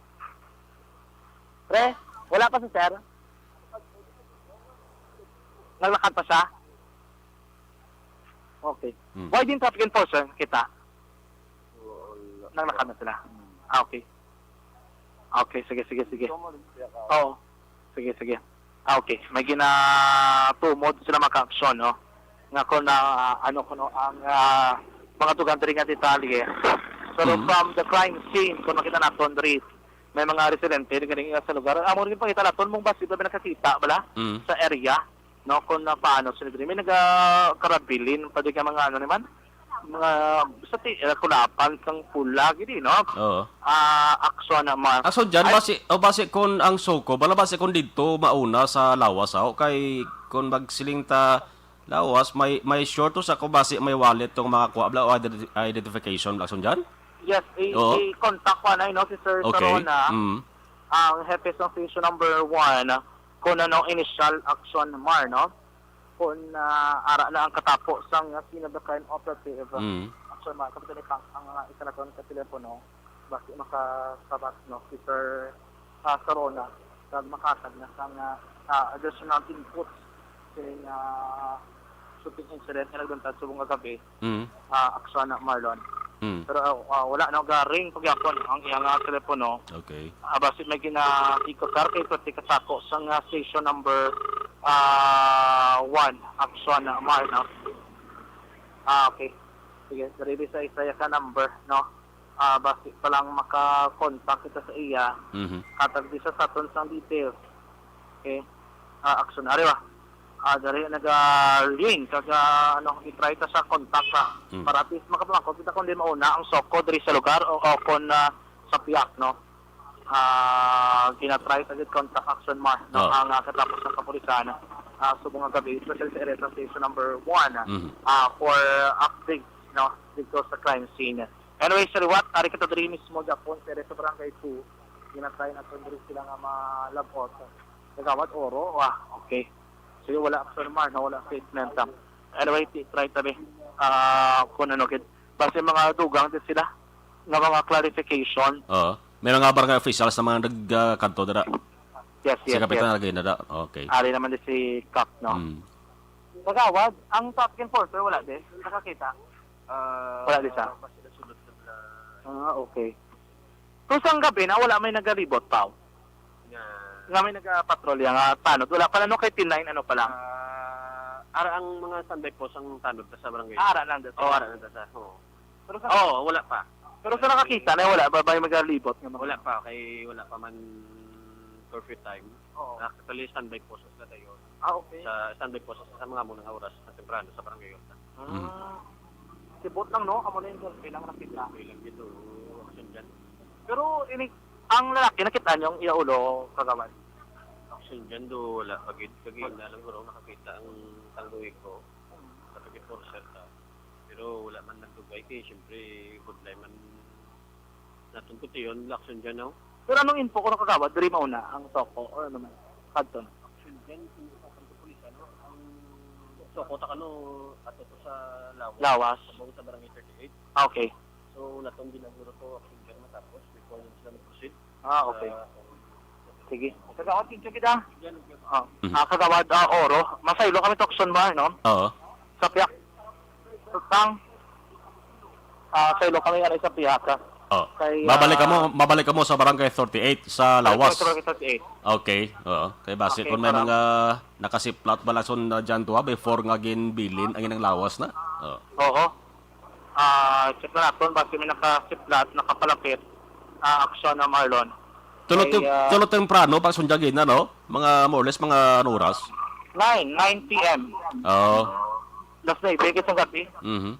Pre, wala pa si sir? Naglakad pa siya? Okay. Hmm. Why din traffic enforcer kita? Wala. Naglakad na sila. Hmm. Ah, okay. Okay, sige, sige, sige. Oo. Sige, sige. Ah, okay. May ginatumod sila mga ka-aksyon, no? Nga kung na, ano, kung ang, ah, mga dugang diri nga detalye. Pero Mm. from the crime scene, kung makita naton diri, may mga residente rin ganing sa lugar. Amo rin pakita naton mong basit na nakakita, bala, Mm. sa area, no? Kung na paano sila diri. May naga-, karabilin, pwede ka mga ano naman, mga, sa ti-, eh, kulapan sang pula, gini, no? Oo. Ah, aksyon na ma-, Aso dyan, ay, basi, o basi kung ang SOCO, bala basi kung dito mauna sa lawas, ah, o kay kung magsiling ta lawas, may, may sure to sa kung basi may wallet tong mga kuha, bala, o identi-, identification, bala, aso dyan? Yes, i-, Oo. i-contact ko na, no, si Sir Okay. Corona, Mm. ang hepe sa station number one, kung ano initial action, Mar, no? Kung, ah, ara na ang katapo sang scene of the crime operative, Mm. action, Mar, kapag ang, ang, ah, isa na to ka telepono, basi makasabat, no, si Sir, ah, Corona, kag makatag na sang, ah, ah, additional inputs sa, ah, shooting incident nga nagduntad subong nga gabi. Mm. Ah, aksyon na, Marlon. Mm. Pero, ah, ah, wala na, ga-ring pa gyapon ang iyang, ah, telepono. Okay. Ah, basi may ginaikot, sir, kay pwede ka sako sa nga station number, ah, one, aksyon na, Mar, no? Ah, okay. Sige, diri sa isa ka number, no? Ah, basi pa lang maka-contact kita sa iya. Mhm. Hatag di sa aton sang details. Okay. Ah, aksyon, ari ba? Ah, dali, naga-ring, kag, ah, ano, i-try ta sa contact, ah. Mm. Para at least makapamangkot kita kung di mauna ang SOCO diri sa lugar o, o kung, ah, sa piyak, no? Ah, gina-try ta gid contact action, Mar, no? Oh. Ang, ah, katapos ng kapulisan, ah, subong nga gabi, especially sa area sa station number one, Mhm. ah, for updates, no, dito sa crime scene. Anyway, sa liwat, ari kita diri mismo gyapon, sa area sa Barangay two, gina-try naton diri sila nga malabot. Kagawad Oro, ah, okay. So, wala, Sir Mar, no, wala statement, ah. Anyway, ti-, try tabi. Ah, kung ano, gid. Base mga dugang din sila nga mga clarification. Oo. May mga barangay officials na mga nagkadto dira. Yes, Si yes, Kapitan yes. Lagay na da. Okay. Ari naman din si Kap, no? Mm. Kagawad, ang traffic enforcer, wala din. Nakakita. Ah, Wala din siya? Basta nasulod na lang. Ah, okay. Kung sang gabi na, wala may nagalibot pa. Nga Nga may nagapatrolya nga tanod. Wala pa lang, no, kay T nine, ano pa lang. Ah, ara ang mga standby post ang tanod sa barangay. Ah, ara lang, das- Oh, ara lang sa. Oo. Pero sa Oo, wala pa. Pero sa nakakita na, wala ba, ba yung magalibot nga mga Wala pa, kay wala pa man curfew time. Oo. Actually, standby post na tayo. Ah, okay. Sa standby post sa mga munang oras na temprano sa barangay Horta. Ah. Mm. Sibot lang, no? Amo na yung golpe lang nakita. Okay lang dito, action dyan. Pero ini, ang lalaki, nakita niyo ang iya ulo, kagawad? Action dyan do, wala. Pag, pag na lang, bro, nakakita ang tanduhi ko. Sa pag-enforcer ka. Pero wala man nagdugay kay, siyempre, budlay man naton ko tiyon, action dyan, no? Pero anong info ko nakagawa? Diri mauna ang SOCO or ano man? Kadto na. Action dyan, kung sa Santo Police, ano? Ang SOCO, ta kano, ato to sa Lawas. Lawas. Sa buong sa Barangay thirty-eight. Ah, okay. So, natong ginaguro to, action dyan matapos before yun sila mag-proceed. Ah, okay. Sa Sige. Kagawad, thank you kita. Dyan, dyan. Ah, Mhm. ah, kagawad, ah, Oro. Masaylo kami to, Action Mar, no? Oo. Sa piyak. Tang. Ah, saylo kami, ano, sa piyak, ah. Oh. Kay, Mabalik ah, kamo, mabalik kamo sa Barangay thirty-eight sa balik kami Lawas. sa Barangay thirty-eight. Okay, oo. Kay basi Okay, kung may para mga nakasiplat ba lason na dyan to, ha, before nga ginbilin ang inang lawas na. Oh. Oo. Ah, check na naton, basi may nakasiplat, nakapalapit, ah, aksyon na Marlon. Tulo Ay, tem-, ah, tulo temprano, pag sundyan gid na, no? Mga more or less, mga ano oras? Nine, nine P M. Oo. Alas nuebe, kis ang gabi. Mhm.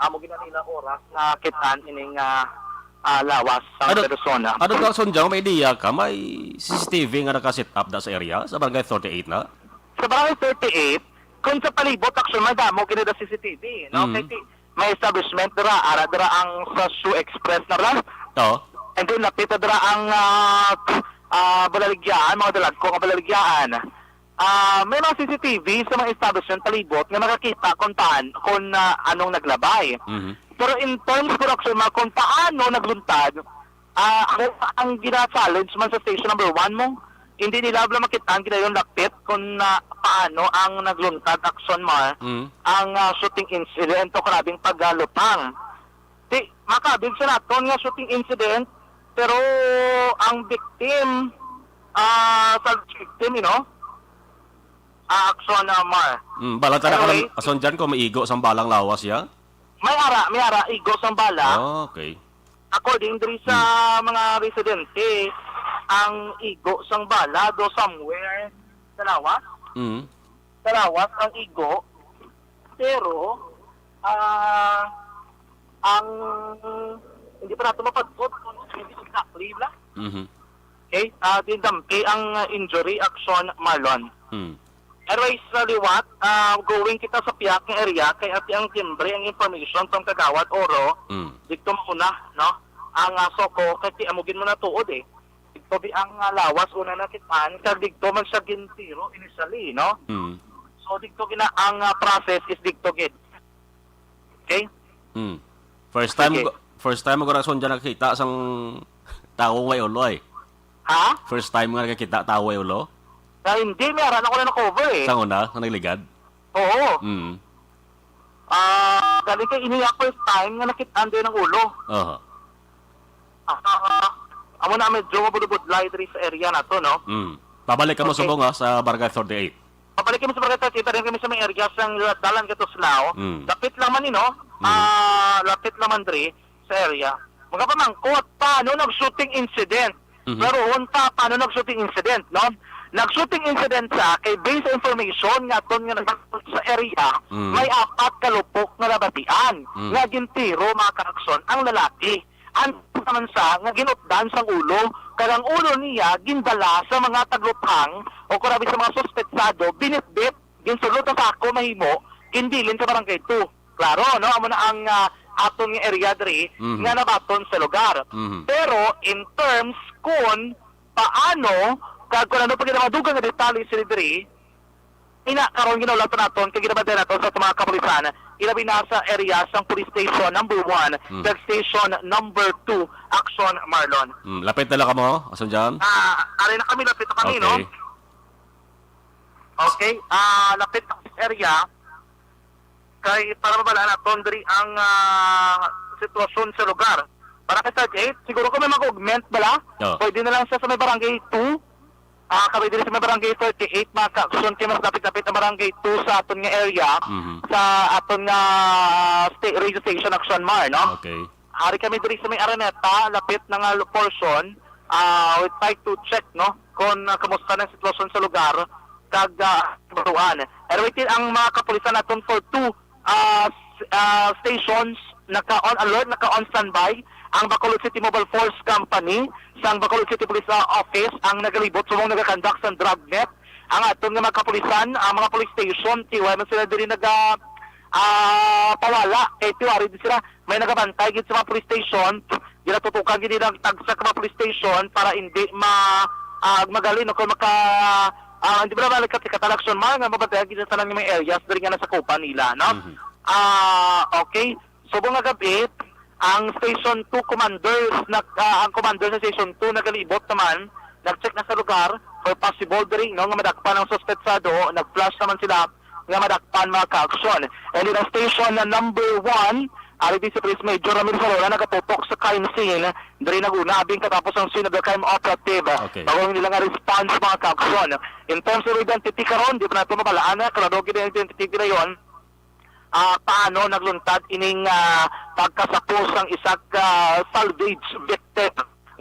Amo gid na nila oras na kitaan ining, ah, ah, lawas sa Ano, Persona. ano to, Sundyan, may idea ka? May C C T V nga naka-set up da sa area, sa Barangay thirty-eight na? Sa Barangay thirty-eight, kung sa palibot, actually, madamo gid na C C T V, no? Mm. Kay ti-, may establishment dira, ara dira ang sa Shoe Express na ra. Oo. And then, lapit na dira ang, ah, ah, balaligyaan, mga dalagko nga balaligyaan. Ah, may mga C C T V sa mga establishment palibot nga makakita kung taan, kung, ah, anong naglabay. Mhm. Pero in terms, production, ma-, kung paano nagluntad, ah, ang, ang gina-challenge man sa station number one mo, hindi nila bala makita ang ginayon lapit kung, ah, paano ang nagluntad, action, ma, Mm. ang, ah, shooting incident o karabing pagkalutang. Di, makabig sa naton nga shooting incident, pero ang victim, ah, sa victim, you know, ah, action, ah, Mar. Mm, bala ta na ka Anyway, lang, ason dyan kung maigo sang balang lawas ya? May ara, may ara, igo sang bala. Oh, okay. According diri sa Hmm. mga residente, ang igo sang bala do somewhere sa lawas. Mm. Sa lawas ang igo. Pero, ah, ang hindi pa nato mapatod kung hindi exactly, bla. Mhm. Okay? Ah, di dampi ang injury action, Marlon. Hmm. Anyways, sa liwat, ah, going kita sa piyak nga area, kay ati ang timbre, ang information from Kagawad Oro, Hmm. dito muna, no? Ang, ah, Soko, kay ti amo gid mo natuod eh. Dito di ang, ah, lawas una nakitaan, kag dito man siya gintiro initially, no? Hmm. So, dito gina ang, ah, process is dito gid. Okay? Hmm. First time Sige. ko, first time ko rason dyan nakakita sang tawo may ulo eh. Ha? First time nga nakakita tawo may ulo? Ah, hindi, may ara na ko na na-cover eh. Sang una, nga nagligad? Oo. Mm. Ah, galing kay ini nga first time nga nakita-an din ang ulo. Aha. Ah, amo na medyo mabudlay diri sa area na to, no? Mm. Pabalik kamo Okay. subong, ha, sa Barangay thirty-eight. Pabalik kami sa Barangay thirty-eight, dayon kami sa may area sang dalan ka Tuslao. Mm. Dapit lang man ni, no? Mm. Ah, lapit lang man diri sa area. Mga pamangkot, paano nag-shooting incident? Mhm. Pero unta, paano nag-shooting incident, no? Nag-shooting incident sa kay based sa information nga aton nga nag-, sa area, Mm. may apat ka lupok nga nabatian Mm. nga gintiro, mga kaaksyon, ang lalaki. Ang naman sa nga ginutdan sang ulo, kag ang ulo niya gindala sa mga tagluthang o kung abi sa mga suspetsado, binitbit, ginsulod sa sako mahimo, ginbilin sa barangay two. Klaro, no? Amo na ang, ah, aton nga area diri Mhm. nga nabaton sa lugar. Mhm. Pero in terms kun paano kag kun ano pa gid ang mga dugang nga detalye sila diri, ina karon ginaulat naton kag ginabantayan naton sa mga kapulisan, ilabi na sa area sang police station number one, Hmm. kag station number two, action, Marlon. Hmm, lapit na lang kamo, ason dyan? Ah, ari na kami, lapit na kami, no? Okay. Okay, ah, lapit na sa area. Kay para mabalaan naton diri ang, ah, sitwasyon sa lugar. Para kay Sergeant, siguro kung may mag-augment bala, Oo. pwede na lang siya sa may barangay two. Ah, kami diri sa may barangay thirty-eight, mga ka-action, kay mas dapit-dapit ang barangay two sa aton nga area, Mhm. sa aton nga sta-, radio station, Action Mar, no? Okay. Ari kami diri sa may Araneta, lapit na nga portion. Ah, we try to check, no, kung, ah, kamusta na ang sitwasyon sa lugar, kag, ah, baruan. Anyway, til ang mga kapulisan naton for two, ah, s-, ah, stations, naka-on alert, naka-on standby ang Bacolod City Mobile Force Company sang Bacolod City Police, ah, Office ang nagalibot subong nagakandak sang drug net. Ang aton nga mga kapulisan, ang mga police station, tiway man sila diri naga, ah, pawala. Kay tiwari di sila, may nagabantay gid sa mga police station. Ginatutukan gid nila ang tagsa ka mga police station para hindi ma-, ah, magalin o kung maka-, ah, hindi ba naman nagkatalaksyon, mga nga mabantayan gid ang tanan nga mga areas diri nga nasakupan nila, no? Mhm. Ah, okay. Subong nga gabi, ang Station two commanders, nag-, ah, ang commander sa Station two nagalibot naman, nag-check na sa lugar for possible diri, no, nga madakpan ang suspetsado, nag-flash naman sila nga madakpan, mga ka-aksyon. And in ang station na number one, ari di si Police Major Ramil Salona nagatutok sa crime scene. Diri nag-una abing katapos ang scene of the crime operative. Okay. Bago nila nga response, mga ka-aksyon. In terms of identity karon, di pa nato mabalaan na, klaro gid ang identity nila yon. ah, paano nagluntad ining, ah, pagkasapo sang isa ka salvage victim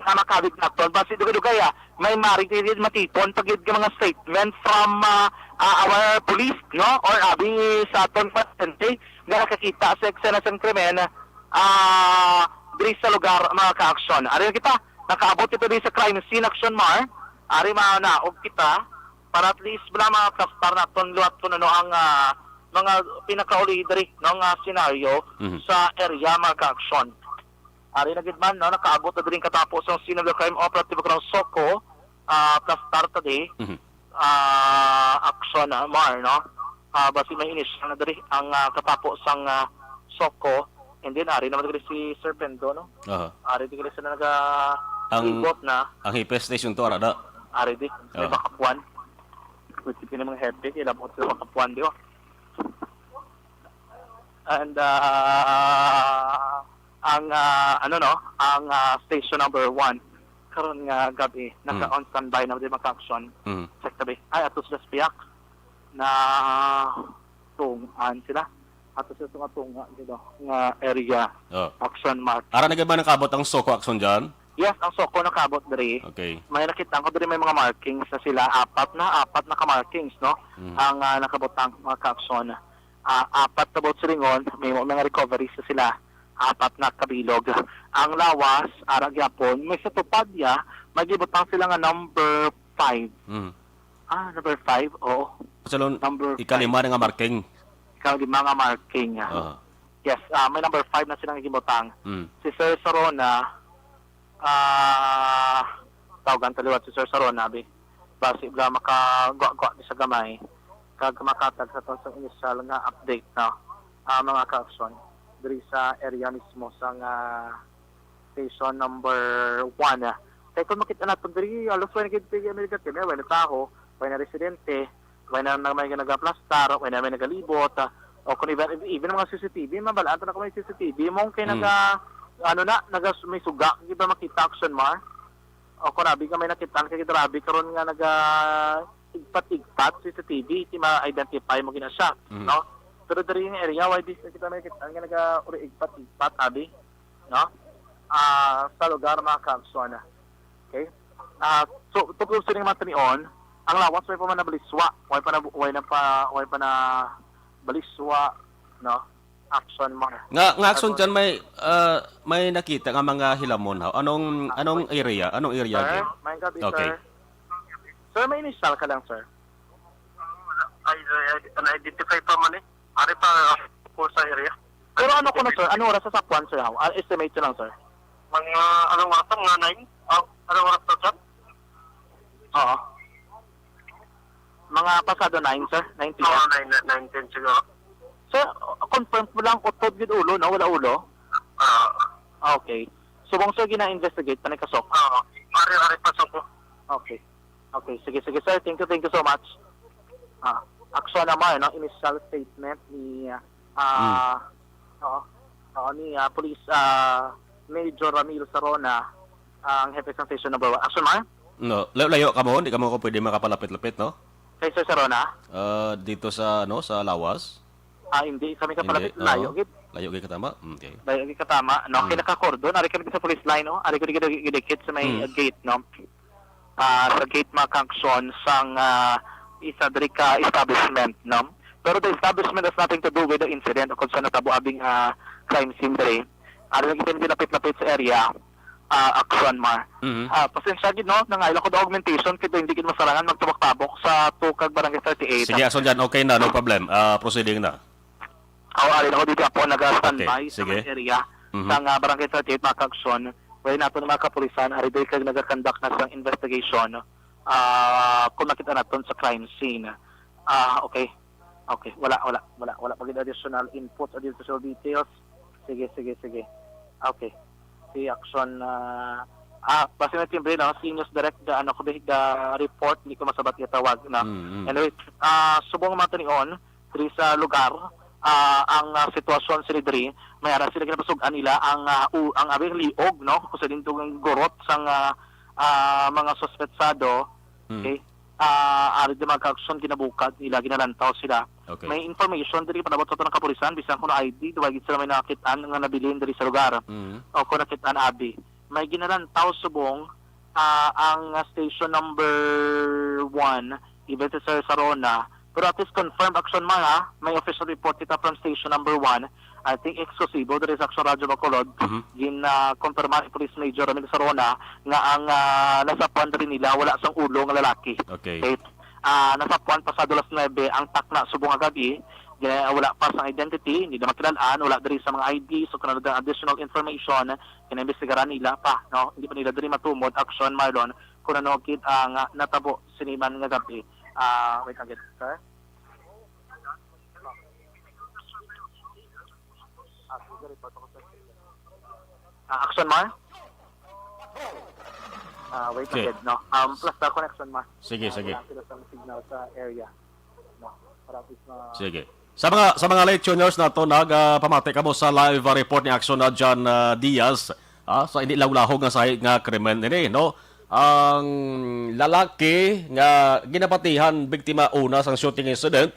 nga makawig naton. Basi dugay-dugay, ah, may mari gid matipon pa gid nga mga statement from, ah, ah, our police, no? Or abi sa aton presente nga nakakita sa eksena sang krimen, ah, diri sa lugar, mga ka-aksyon. Ari na kita, nakaabot kita diri sa crime scene, Aksyon Mar. Ari manaog kita para at least bala maplastar naton liwat kung ano ang, ah, mga pinakauli diri, no, nga senaryo Mhm. sa area, mga ka-aksyon. Ari na gid man, no, nakaabot na diri ang katapo sang scene of the crime, operatibo karong SOCO, ah, plastar ta di, Mhm. ah, Aksyon, ah, Mar, no? Ah, basi may initial na diri ang, ah, katapo sang, ah, SOCO. And then, ari naman diri si Sir Pendo, no? Aha. Ari diri sila naga Ang, libot na. Ang hepe station to, ara na. Ari di, may Aha. bakapuan. Pwede ka namang hepe, kailangan mo sila bakapuan, di ba? And, ah, ang, ah, ano, no, ang, ah, station number one karon nga gabi, naka Hmm. on standby na di, mga ka-aksyon. Hmm. Check tabi. Ay, ato sila sa piyak na tungan sila. Ato sila tunga-tunga, you know, nga area. Oh. Aksyon Mar. Ara na gid ba nakabot ang SOCO aksyon dyan? Yes, ang SOCO nakabot diri. Okay. May nakita ko diri, may mga markings na sila. Apat na, apat na ka markings, no? Hmm. Ang, ah, nakabutang, mga ka-aksyon. Ah, apat ka boat silingon, may mo-, mga recoveries na sila. Apat na kabilog. Ang lawas, ara gyapon, may sa Tupadia, may gibutang sila nga number five. Mm. Ah, number five, oo. Salon, Number ikalima five. na nga marking. Ikalima nga marking, ah. Aha. Yes, ah, may number five na silang gibutang. Mm. Si Sir Sarona, ah, tawagan ta liwat si Sir Sarona, bi. Basi bala makagwa-gwa di sa gamay. Kag makatag sa tong initial nga update, no? Ah, mga ka-aksyon, diri sa area mismo sa nga station number one. Kay kung makita naton diri, halos way na gid pigi ang mga kami, way na taho, way na residente, way na, na may nagaplastar, way na may nagalibot, ah, o kung even, even mga C C T V, mabalaan to na kung may C C T V, mong kay Mm. naga, ano na, naga, may suga, di ba makita, Aksyon Mar? O kung abi ka may nakitaan kay grabe karon nga naga igpat-igpat C C T V, di ma-identify mo gina siya, Mm. no? Pero diri nga area, why this kita may kitaan nga naga uri igpat-igpat, abi, no? Ah, sa lugar, mga ka-aksyon. Okay? Ah, so, tungkol sa ining mga tanion, ang lawas way pa man nabaliswa, way pa na, way na pa, way pa na baliswa, no? Aksyon Mar. Nga, nga aksyon Aksyon. dyan may, ah, may nakita nga mga hilamon, ha? Anong, Ah, anong wait. area? Anong area Sir, dyan? May gabi, Okay. sir. Sir, may initial ka lang, sir. Ay, ay, ay, na-identify pa man eh. Ari pa, uh, po sa area. Pero ano ko na, sir? Anong oras sa Sapuan, sir? How? Ah, estimate ko lang, sir. Mga, anong oras to? Mga nine? Ah, anong oras to, sir? Oo. Mga pasado nine, sir? Nine P M? Oo, nine, nine ten siguro. Sir, confirm ko lang, utod gid ulo, no? Wala ulo? Ah. Okay. Subong, sir, gina-investigate pa ni Kasok? Oo. Ari, ari pa, sir. Okay. Okay, sige, sige, sir. Thank you, thank you so much. Ah, Aksyon Mar, no? Initial statement ni, ah, Hmm. oo, oo, ni, ah, Police, ah, Major Ramil Sarona, ang hepe sa Station Number One. Aksyon Mar? No, la-, layo ka mo, hindi ka mo ko pwede makapalapit-lapit, no? Kay Sir Sarona? Ah, dito sa, ano, sa Lawas? Ah, hindi. Kami Hindi, kapalapit, layo, oo. gid. Layo gid katama? Okay. Layo gid katama, no? Hmm. Kay nakakordon, ari kami sa police line, no? Ari ko gid gidikit sa may Hmm. gate, no? Ah, sa gate, mga ka-aksyon, sang, ah, isa diri ka establishment, no? Pero the establishment has nothing to do with the incident o kung saan natabo abing, ah, crime scene diri. Ari lang gid lapit-lapit sa area, ah, Aksyon Mar. Mhm. Ah, pasensya gid, no? Nangailan ko do augmentation kay hindi gid masarangan magtabok-tabok sa tukag Barangay thirty-eight. Sige, aso dyan. Okay na, no problem. Ah, proceeding na. Aw, ari ako dito po, naga-standby Okay, sa sige. may area Mhm. sa nga Barangay thirty-eight, mga ka-aksyon. Wala nato ng mga kapulisan, ari diri kag naga-conduct na sang investigation. Ah, kung nakita naton sa crime scene. Ah, okay. Okay, wala, wala, wala, wala pa gid additional input, additional details. Sige, sige, sige. Okay. Si Action, ah, ah, basta may timbre, no? Si News Direct, the, ano ko, the report, hindi ko masabat itawag, no? Mm, mm. Anyway, ah, subong mga tanion, diri sa lugar, ah, ang, ah, sitwasyon sila diri, may ara sila ginapasugan nila ang, ah, u-, ang abing liog, no? Kung sa dindog ang gurot sang, ah, ah, mga suspetsado, Mm. okay? Ah, ari di mga ka-aksyon, ginabukad nila, ginalantaw sila. Okay. May information diri panabot sa tanang kapulisan, bisan kuno I D, duwa gid sila may nakit-an nga nabilin diri sa lugar. Mhm. O kung nakit-an, abi. May ginalantaw subong, ah, ang station number one, even si Sir Sarona. Pero at least confirmed, Action Mar, ha? May official report kita from station number one. I think exclusive diri sa Action Radio Bacolod. Mhm. Gin, ah, confirm ni Police Major Ramil Sarona nga ang, ah, nasapwan diri nila wala sang ulo nga lalaki. Okay. Okay. Ah, nasapwan pasado las nuebe ang takna subong nga gabi. Gina-, wala pa sang identity, hindi na makilal-an, wala diri sa mga I D, so kung ano additional information, kinaimbestigaran nila pa, no? Hindi pa nila diri matumod, Action Marlon, kung ano gid ang, ah, natabo sini man nga gabi. Ah, wait lang gid, sir. Ah, sige, report ako, sir. Ah, Action Mar? Ah, wait lang Okay. gid, no? Um, plus na connection, Mar. Sige, Ah, sige. Wala sila sa signal sa area. No? Para at least ma- Sige. Sa mga, sa mga late tuners nato, nag, ah, pamati kamo sa live, ah, report ni Action na John, ah, Diaz, ah, sa hindi lahog nga sahi nga krimen ini, no? Ang lalaki nga ginapatihan biktima una sang shooting incident,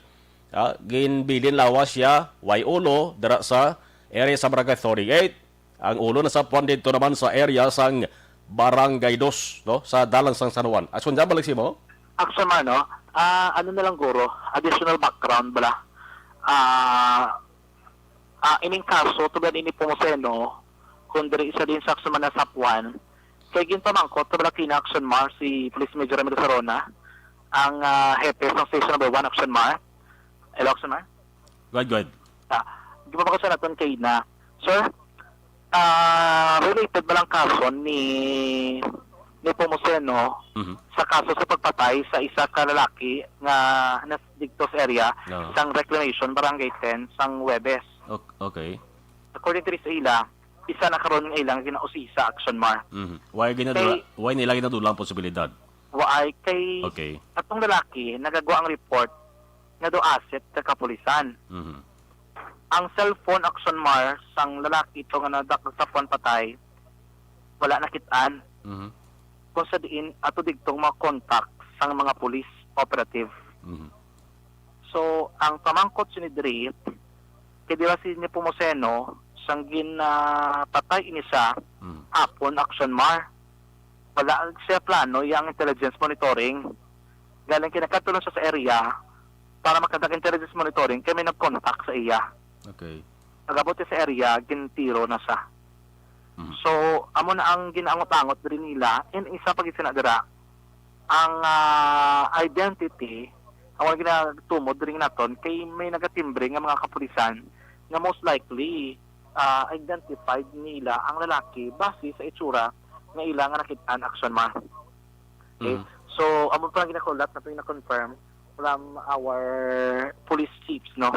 ah, ginbilin lawas siya, way ulo, dira sa area sa Barangay thirty-eight. Ang ulo nasapwan didto naman sa area sang Barangay Dos, no, sa dalan sang San Juan. Action Jam, balik sa imo. Action Mar, no? Ah, ano na lang, guro? Additional background bala. Ah, ah, ining kaso, tubod ni Nepomuceno, kung diri isa din sa Action Mar nasapwan, kay ginpamangkot, tubod kina Action Mar, si Police Major Ramil Sarona, ang, ah, hepe sa Station Number One, Action Mar. Hello, Action Mar? Go ahead, go ahead. Ah, di ba, baka sa naton kay na, sir, ah, related ba lang kaso ni, ni Nepomuceno Mhm. sa kaso sa pagpatay sa isa ka lalaki nga nas-, didto sa area Oo. sang Reclamation, Barangay ten, sang Huwebes? Ok-, okay. According to sa ila, isa na karon nga ilang ginausisa, Action Mar. Mhm. Why ginadula-, Kay why nila ginadula ang posibilidad? Waay kay Okay. atong lalaki nagagwa ang report nga do asset sa kapulisan. Mhm. Ang cellphone, Action Mar, sang lalaki ito nga nadak-, nasapwan patay, wala nakit-an. Mhm. Kung sa diin, ato digtong mga contact sang mga police operative. Mhm. So, ang pamangkot sini diri, kay di ba si Nepomuceno, sang gin, ah, patay ini siya, Mhm. hapon, Action Mar. Wala siya plano, yang intelligence monitoring. Galing kinakadto lang siya sa area para makadag intelligence monitoring, kay may nag-contact sa iya. Okay. Pag-abot niya sa area, gintiro na siya. Mhm. So, amo na ang ginaangot-angot diri nila. And isa pa gid sina dira, ang, ah, identity, ang wala ginatumod diri naton, kay may nagatimbre nga mga kapulisan nga most likely, ah, identified nila ang lalaki base sa itsura nga ila nga nakit-an, Action Mar. Okay? Mhm. So, amo pa ang ginakulat na gina-confirm from our police chiefs, no?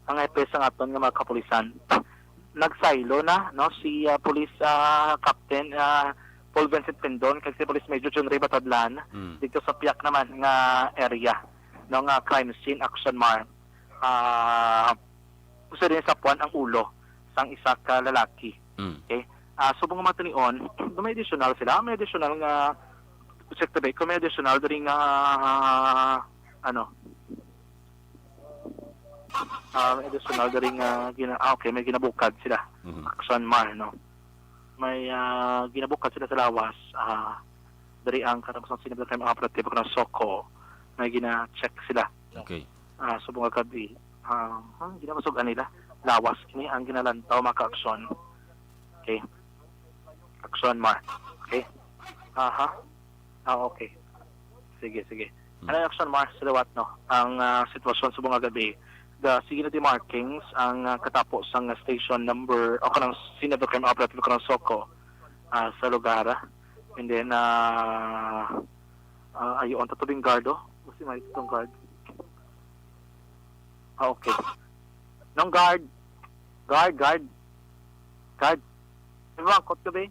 Ang hepe sa aton nga mga kapulisan. Nagsaylo na, no, si, ah, Police, ah, Captain, ah, Paul Vincent Pindon kag si Police Major John Ray Batadlan Mm. dito sa piyak naman nga area, no, nga crime scene, Action Mar. Ah, gusto din sa puan ang ulo sang isa ka lalaki. Mm. Okay? Ah, subong nga mga tinion, may additional sila, may additional nga, check today, kung may additional diri nga, ano, ah, may additional diri nga, gina-, ah, okay, may ginabukad sila. Mhm. Action Mar, no? May, ah, ginabukad sila sa lawas, ah, diri ang katapusang senior crime operative ng SOCO, may gina-check sila. Okay. Ah, subong nga gabi, ah, ang ginabasog-an nila, lawas ini ang ginalantaw, mga ka-aksyon. Okay. Action Mar. Okay. Aha. Ah, okay. Sige, sige. Hmm. Ano, Action Mar, sa liwat, no? Ang, ah, sitwasyon subong nga gabi, the, sige na di markings ang, ah, katapo sang station number, o kanang senior crime operative kanang SOCO, ah, sa lugar, ah. And then, ah, ah, ayun, tatubing guard, oh. Kasi may itong guard. Ah, okay. Nung guard, guard, guard, guard. Di ba, ang kot ka, be?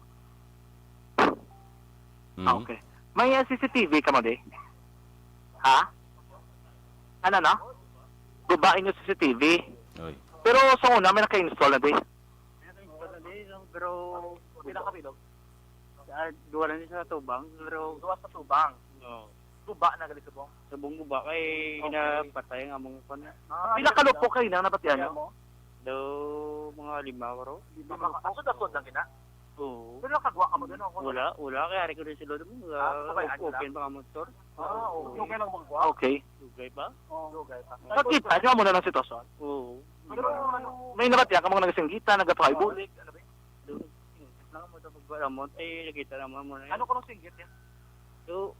Ah, Mhm. okay. May, ah, C C T V ka mo, di? Ha? Ano, no? Guba inyo C C T V. Oy. Pero sa una, may naka-install na, di? May naka-install na, di, no? Pero pila ka bilog? Ah, duwa lang sa tubang, pero duwa sa tubang. Oo. Guba na gali subong. Subong guba kay Okay. Napatay ang among kon. Ah, Pila ka lupok kayo nang napatihan Kaya nyo? Mo? Do mga lima, bro. Lima ka, asod-asod lang gina? Oo. Pero nakagwa ka mo dun, o? Wala, wala. Kaya ari ko din sila dun. Ah, okay, ano lang? Open pa ka mo store. Ah, oo. Dugay lang magwa? Okay. Dugay pa? Oo, dugay pa. Nakita nyo mo na ng sitwasyon? Oo. Pero ano? May nabatihan ka mga nagasinggitan, nagapakaibulig, ano ba yun? Doon, lang mo ito pagbalamon. Eh, nakita naman mo na yun. Ano ko nung singgit yan? So,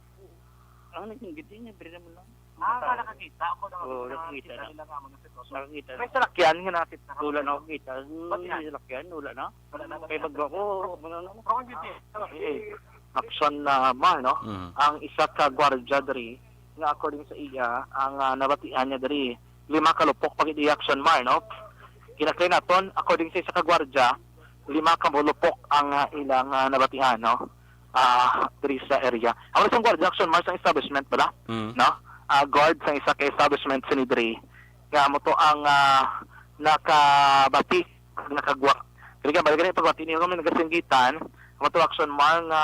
ang nagsinggit yun, yung brida mo lang. Ah, nakakita ako ng Oo, nakakita na. Nila nga mo ng sitwasyon. Nakakita na. May salakyan nga nakakita ka? Wala na ako kita. Ba't yan? May salakyan, wala na. Wala na ba? Kay bagwa ko, wala na. Ako, hindi. Eh, eh. Action na, Mar, no? Mhm. Ang isa ka gwardya diri nga according sa iya, ang, ah, nabatian niya diri, lima ka lupok pa gid iya, Action Mar, no? Kinakay naton, according sa isa ka gwardya, lima ka lupok ang, ah, ilang, ah, nabatian, no? Ah, diri sa area. Ang isang gwardya, Action Mar, sa establishment bala, Mm. no? Ah, guard sa isa ka establishment sini diri. Nga mo to ang, ah, nakabati, nakagwa. Diri ka, balik ka na ipagbati niyo kami, nagasinggitan. Mo to, Action Mar, nga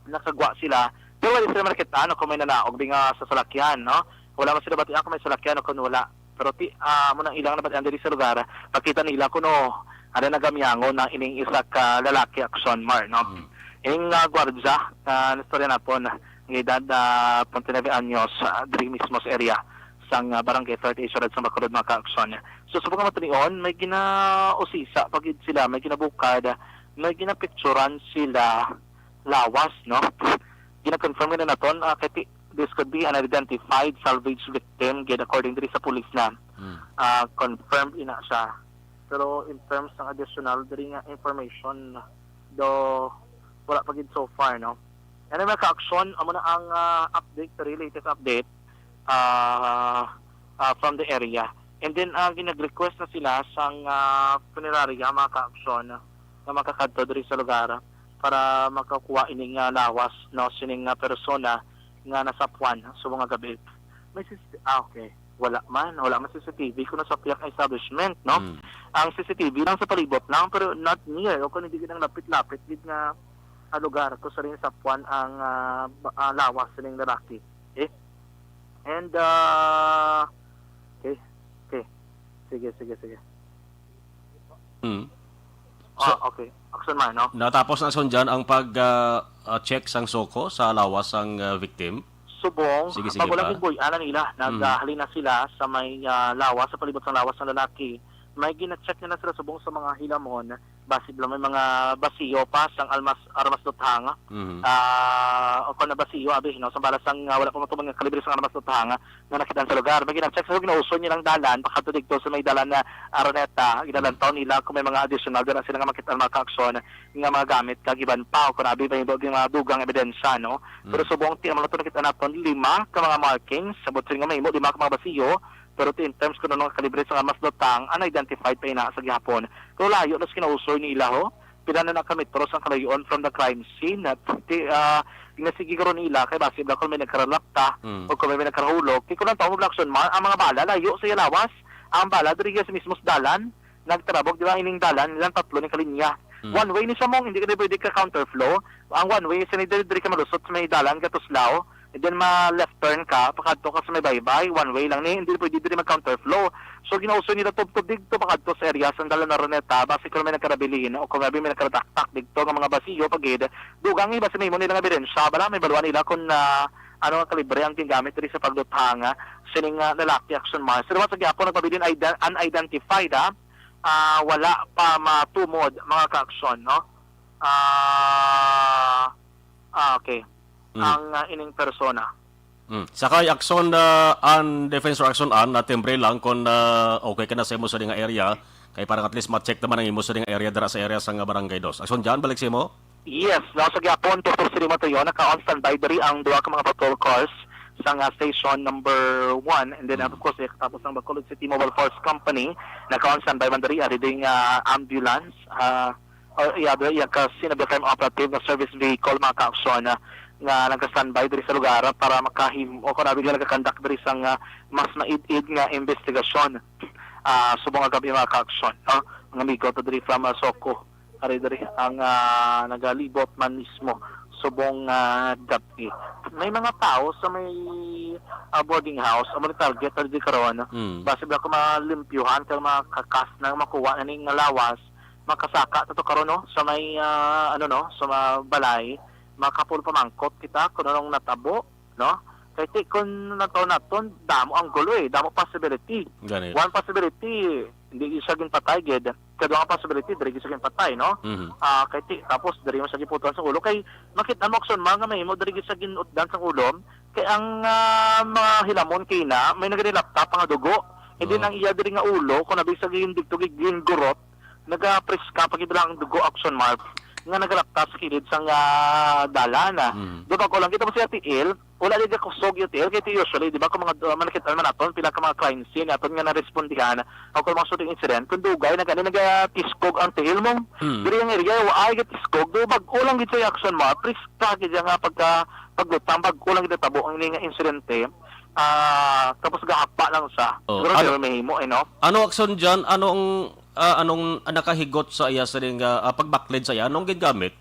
nakagwa sila. Pero wala sila makita, no, kung may nanaog di nga sa salakyan, no? Wala man sila batian kung may salakyan o kung wala. Pero ti, ah, mo nang ilang nabatian diri sa lugar, pakita nila kuno ada nagamiango na ining isa ka lalaki, Action Mar, no? Mm. Ing, ah, gwardya, ah, istorya naton, ang edad, ah, twenty-nine anyos, ah, diri mismo sa area sang, ah, Barangay thirty-eight, Syudad sang Bacolod, mga ka-aksyon. So, subong nga matunion, may ginausisa pa gid sila, may ginabukad, may ginapicturan sila lawas, no? Gina-confirm na naton, ah, kay ti-, this could be an identified salvage victim, gid according diri sa pulis na. Hmm. Ah, confirmed ina siya. Pero in terms ng additional, diri nga information, do, wala pa gid so far, no? Ano, mga ka-aksyon, amo na ang, ah, update, the latest update, ah, ah, from the area. And then, ah, ginag-request na sila sang, ah, punerarya, mga ka-aksyon, nga makakadto diri sa lugar para makakuha ining, ah, lawas, no, sining, ah, persona nga nasapwan subong nga gabi. May sis-, ah, okay. Wala man, wala man C C T V kung nasa piyak nga establishment, no? Mm. Ang C C T V lang sa palibot lang, pero not near, o kung hindi gid ang lapit-lapit gid nga, ah, lugar kung sa rin sapwan ang, ah, ba-, ah, lawas sining lalaki. Eh? And, ah, okay, okay. Sige, sige, sige. Mm. Ah, So, okay. Action man, no? Natapos na, Action John, ang pag, ah, ah, check sang SOCO sa lawas sang, ah, victim? Subong, Sige, sige pag wala pa. Gibuy-an na nila, Mm. naghalin na sila sa may, ah, lawas, sa palibot sang lawas ng lalaki. May gina-check nila sila subong sa mga hilamon, basi lang may mga basiyo pa sang almas, armas luthang. Mhm. Ah, o kung na basiyo, abi, no, sa bala sang, ah, wala pa matubang nga kalibre sang armas luthang, nga nakita sa lugar. May gina-check sa ginauso nilang dalan, pakadto dito sa may dalan na Araneta, ginalantaw Mm. nila kung may mga additional doon na sila nga makita ang mga ka-aksyon nga mga gamit, kag iban pa, o kung abi, may iba mga dugang ebidensya, no? Pero Mm. subong ti, ang mga to nakita naton, lima ka mga markings, sabot sila nga mahimo, lima ka mga basiyo, pero ti, in terms kung ano nga kalibre sa armas luthang, unidentified pa ina sa gihapon. Pero layo na sa kinausoy nila, ho. Pila na na ka metros ang kalayoon from the crime scene. At ti, ah, ginasigi karon nila kay basi bala kung may nagkaralapta Mm. o kung may, may nagkarahulog. Kay kung ang taong action, ma-, ang mga bala layo sa iya lawas, ang bala diri sa mismo sa dalan, nagtarabog, di ba, ining dalan nilang tatlo ni kalinya. Mm. One way ni siya mong, hindi ka na pwede ka counterflow. Ang one way, sa diri, diri ka malusot sa may dalan, Gatuslao. And then ma-left turn ka, pakadto ka sa may baybay, one way lang ni, hindi pwede diri mag-counterflow. So, ginauso nila tubtob dito, pakadto sa area, sa dalan na Araneta, basi kung may nagkarabilin, o kung may, may nagkaradaktak dito, nga mga basiyo, pagid, dugang iba sa may imo nilang ebidensya, bala, may baluan nila kung, ah, ano nga kalibre ang gingamit diri sa pagluthang, ah, sining, ah, lalaki, Action Mars. Pero sa gihapon, nagpabilin, ide-, unidentified, ah, ah, wala pa matumod, mga ka-aksyon, no? Ah, ah, okay. Mm. Ang, ah, ining persona. Mm. Sakay, Action, ah, an, Defense or Action an, na timbre lang kung, ah, okay ka na sa imo sa nga area. Kay parang at least ma-check naman ang imo sa nga area dira sa area sa nga Barangay Dos. Action John, balik sa imo. Yes, no, sa gihapon, Doktor Siri Matayon, naka-on standby diri ang duha ka mga patrol cars sa nga station number one. And then, Mm. of course, eh, katapos ang Bacolod City Mobile Force Company, naka-on standby man diri, ari ding, ah, ambulance, ah, or iya, iya ka scene of the crime operative nga service vehicle, mga ka-aksyon, ah, nga nagka-standby diri sa lugar para makahim-, o kung nabigla nagka-conduct diri sa nga mas maid-id nga investigasyon. Ah, subong nga gabi, mga ka-aksyon, no? Mga amigo, to diri from, ah, SOCO. Ari diri ang, ah, nagalibot man mismo subong nga gab-i. May mga tao sa may, ah, boarding house, amo ni target na di karon. Mm. Basi ba kung malimpyuhan kag makakas na makuha na ning lawas, makasaka ta to karon, no? Sa may, ah, ano, no? Sa mga balay, makapulo pamangkot kita kung anong natabo, no? Kay ti, kung nataw naton, damo ang gulo, eh. Damo possibility. Ganit. One possibility, hindi siya ginpatay, gid. Kadua nga possibility, diri siya ginpatay, no? Mhm. Ah, kay ti, tapos diri mo siya giputuhan sa ulo. Kay makita mo, Action Mar, nga mahimo diri siya ginutdan sa ulo. Kay ang, ah, mga hilamon kay na, may nagalaptap nga dugo. Hindi Oo. nang iya diri nga ulo, kung nabig sa gin-, dito gingurot, nagapriska pa gid lang ang dugo, Action Mar, nga nagalaptap sa kilid sang, ah, dalan, ah. Mhm. Do bag-o lang kita mo siya tiil, wala di ka kusog yung tiil, kay ti usually, di ba, kung mga, uh, manakit-an man naton, pila ka mga crime scene, aton nga narespondihan, o kung mga shooting incident, kung dugay, nag-, ano, nagatiskog ang tiil mo. Hmm. Diri ang area, wa ay gatiskog, do bag-o lang gid sa Action Mar, priska gid nga pagka, paglutang, bag-o lang gid natabo ang ini nga insidente. Ah, tapos gahapa lang sa. Oh, Siguro ano, di mahimo, eh, no? Ano, Action John? Anong, ah, anong, ah, nakahigot sa iya sa ring, ah, ah, pagbaklid sa iya? Anong gingamit?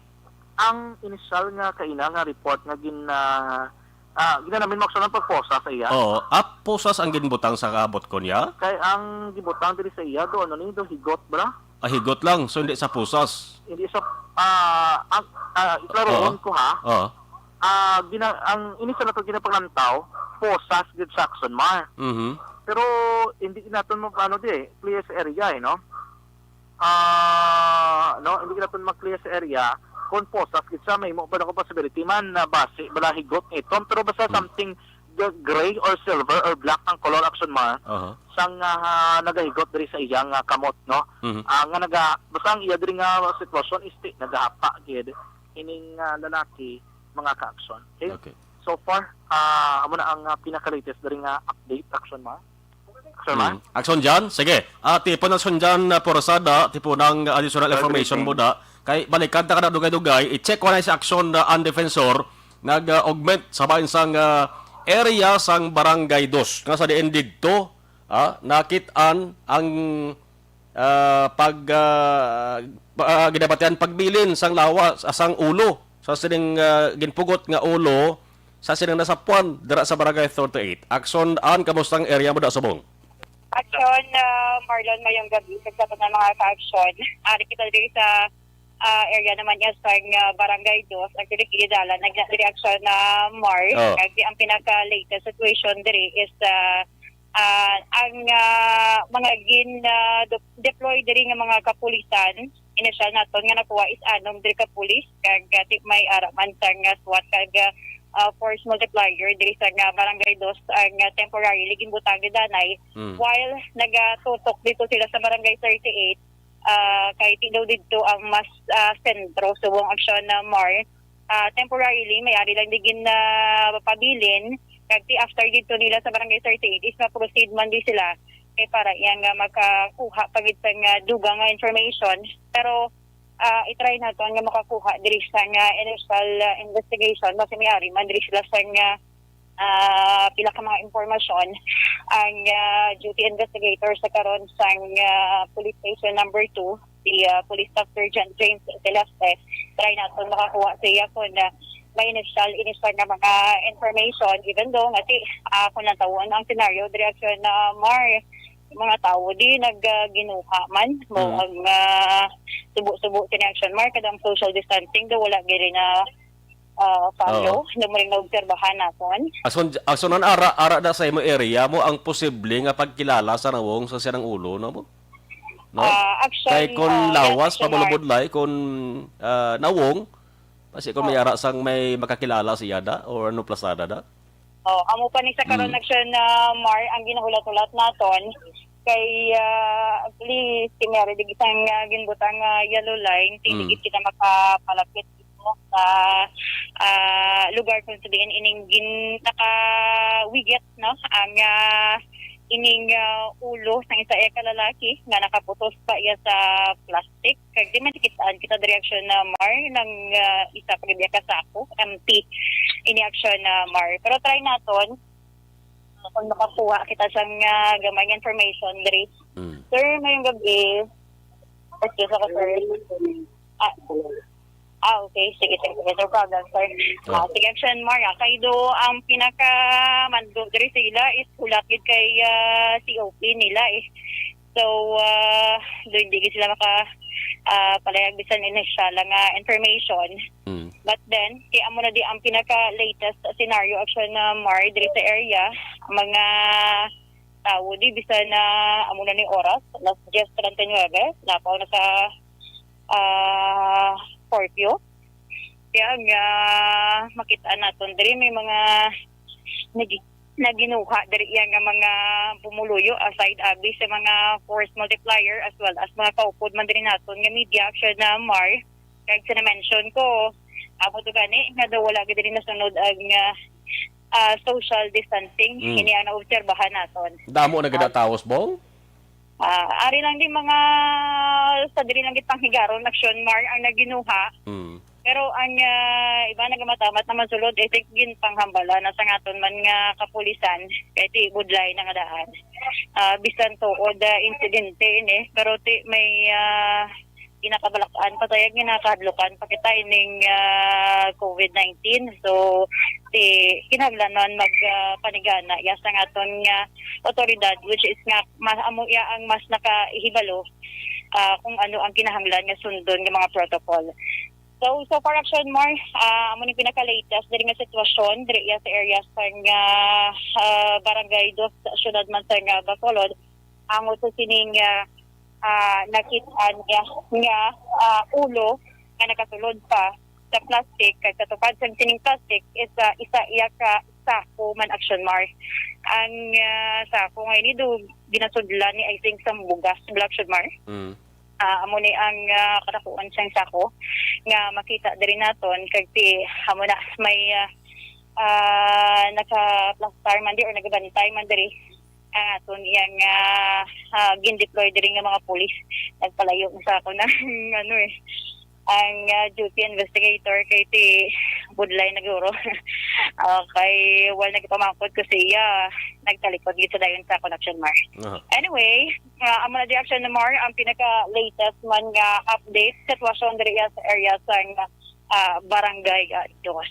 Ang inisyal nga kaina nga report nga gin-, ah, ah, ginanamin mo, Action, ang pagposa sa iya. Oo. Ah, posas ang ginbutang sa kaabot ko niya? Kay ang gibutang diri sa iya, do, ano ni, do higot, bra? Ah, higot lang. So, hindi sa posas? Hindi sa, ah, ang, ah, iklarohon Oo. ko, ha? Oo. Ah, gina-, ang inisyal nato ginapanglantaw, posas gid sa Action Mar. Mhm. Pero hindi naton mo, ano, di, eh, clear sa area, eh, no? Ah, no, hindi naton ma-clear sa area kung posas gid siya, may mo ba na possibility man na basi bala higot ni itom, pero basta Hmm. something g-, gray or silver or black ang color, Action Mar, Aha. sang, ah, nagahigot diri sa iyang, ah, kamot, no? Mhm. Ah, nga naga-, basta ang iya diri nga sitwasyon is ti-, nagahapa gid ining, ah, lalaki, mga ka-action. Okay? Okay. So far, ah, amo na ang, ah, pinaka-latest diri nga update, Action Mar. Action Mar? Mm. Action John? Sige. Ah, tipon Action John, ah, Porasada, tipon ang additional Well, information mo good evening. da. Kay balikan ta ka na dugay-dugay, i-check ko na si Action, ah, ang defensor, nag-augment sa bahin sang, ah, area sang Barangay Dos. Nga sa diin didto, ah, nakit-an ang, ah, pag, ah, pa-, ah, ginabatian pagbilin sang lawas, ah, sang ulo sa sining, ah, ginpugot nga ulo sa sining nasapuan dira sa Barangay thirty-eight. Action, an, kamusta ang area mo da subong? Action, ah, Marlon, mayong gabi sa tanan mga ka-action. Ari kita diri sa, ah, area naman niya sa, ah, Barangay Dos, actually, kilidalan, nag-, diri, Action, ah, Mar. Oh. Kasi ang pinaka-latest situation diri is, ah, ah, ang, ah, mga gin, ah, de-, deploy diri nga mga kapulisan, inisyal naton nga nakuha is anom diri ka pulis, kag, ah, ti-, may ara man sa nga SWAT, kag, ah, ah, force multiplier diri sa nga Barangay Dos, ang, ah, temporarily ginbutang gid anay. Mm. While nagatutok dito sila sa Barangay thirty-eight, ah, kay ti daw didto ang mas, ah, sentro subong, Action, ah, Mar. Ah, temporarily, may ari lang di gin, ah, pabilin. Kag ti after didto nila sa Barangay thirty-eight is ma-proceed man di sila kay para iya nga makakuha pa gid sa nga dugang nga information. Pero, ah, i-try naton nga makakuha diri sa nga initial, ah, investigation. Basi may ari man diri sila sa nga, ah, pila ka mga impormasyon ang, ah, duty investigator sa karon sang, ah, Police Station Number Two, si, ah, Police Staff Sergeant James Celeste. Try naton makakuha siya kung, ah, may initial, initial nga mga information, even though nga ti, ah, kung natawon ang scenario, diri, Action, ah, Mar, mga tawo di nag, ah, ginuha man mo Mm. ang, ah, subo-subo sini, Action Mar, kada ang social distancing do wala giri na, ah, follow. Oo. Hindi mo rin naobserbahan naton. Ason, ason ang ara, ara da sa imo area mo ang posible nga pagkilala sa nawong sa siyang ulo, no mo? No? Ah, Action, Kay kung ah, lawas, yes, Action Mar. Pamulubudlay, kung, ah, nawong, kasi kung may Oo. ara sang may makakilala siya da, or ano plasada da? Oh, amo pa ni sa karon Mm. Action, ah, Mar, ang ginahulat-hulat naton kay, ah, actually, si Mary, di isang, ah, ginbutang, ah, yellow line, ti Mm. di gid kita makapalapit mismo sa, ah, lugar kung sa diin ining gin-, nakawigit, no? Ang, ah, ining, ah, ulo sang isa iya ka lalaki nga nakaputos pa iya sa plastic. Kag di man kitaan kita diri, Action, ah, Mar, nang, ah, isa pa gid iya ka sako, empty ini, Action, ah, Mar. Pero try naton kung makakuha kita sang, ah, gamay nga information diri. Mm. Sir, mayong gabi. Excuse ako, sir. Ah, Ah, okay. Sige, sige, sige. No problem, sir. Ah, sige, Action Mar, ah, kay do ang pinakamando diri sa ila is hulat gid kay, ah, C O P nila eh. So, ah, do hindi gid sila maka, ah, palayag bisan inisyal lang nga information. Mm. But then, kay amo na di ang pinaka latest scenario, Action na Mar, diri sa area, mga tawo di bisan na amo na ni oras, alas diyes treinta y nueve, lapaw na sa, ah, curfew. Kaya nga makita naton diri may mga nag naginuha diri iya nga mga pumuluyo aside abi sa mga force multiplier as well as mga kaupod man diri naton nga media, Action na Mar. Kag sa na-mention ko, amo to gani nga daw wala gid diri nasunod ang, ah, ah, social distancing. Mm. Ini ang naobserbahan naton. Damo na gid ang tawo, Bong? Ah, ari lang di mga sa diri lang gid panghigaron, Action Mar, ang naginuha. Mm. Pero ang, ah, iba nagamatamat naman sulod, I think, ginpanghambala na sa ngaton man nga kapulisan, kay ti budlay na nga daan. Ah, bisan tuod, ah, insidente ini, pero ti may, ah, ginakabalak-an pa tayag nga nakahadlukan pa kita ining, ah, covid nineteen. So, ti kinahanglan man mag, ah, panigana ya sa ngaton nga otoridad, which is nga mas, amo ya ang mas nakahibalo, ah, kung ano ang kinahanglan nga sundon nga mga protocol. So, so far, Action Mar, ah, amo ni pinaka-latest diri nga sitwasyon diri iya sa area sa nga, ah, Barangay Dos, sa siyudad man sa nga Bacolod. Ang usa sining, ah, ah, nakit-an nga, nga, ah, ulo nga nakasulod pa sa plastic, kag sa tupad sa sining plastic is, ah, isa iya ka sako man, Action Mar. Ang, ah, sako nga ini do ginasudlan ni, I think, sang bugas, Action Mar. Mm. Ah, amo ni ang, ah, kadakuan sang sako nga makita diri naton, kag ti amo na may, ah, ah, nakaplastar man diri or nagabantay man diri ang aton iyang, ah, ah, gindeploy diri nga mga pulis. Nagpalayo na sa ako ng ano eh, ang, ah, duty investigator kay ti budlay na guro. Okay, well, nagpamangkot ko siya. Nagtalikod gid sa dayon sa connection, Mar. Aha. Anyway, ah, amo na di, Action Mar, ang pinaka-latest man nga update, sitwasyon diri sa area sa, ah, Barangay, ah, Dos.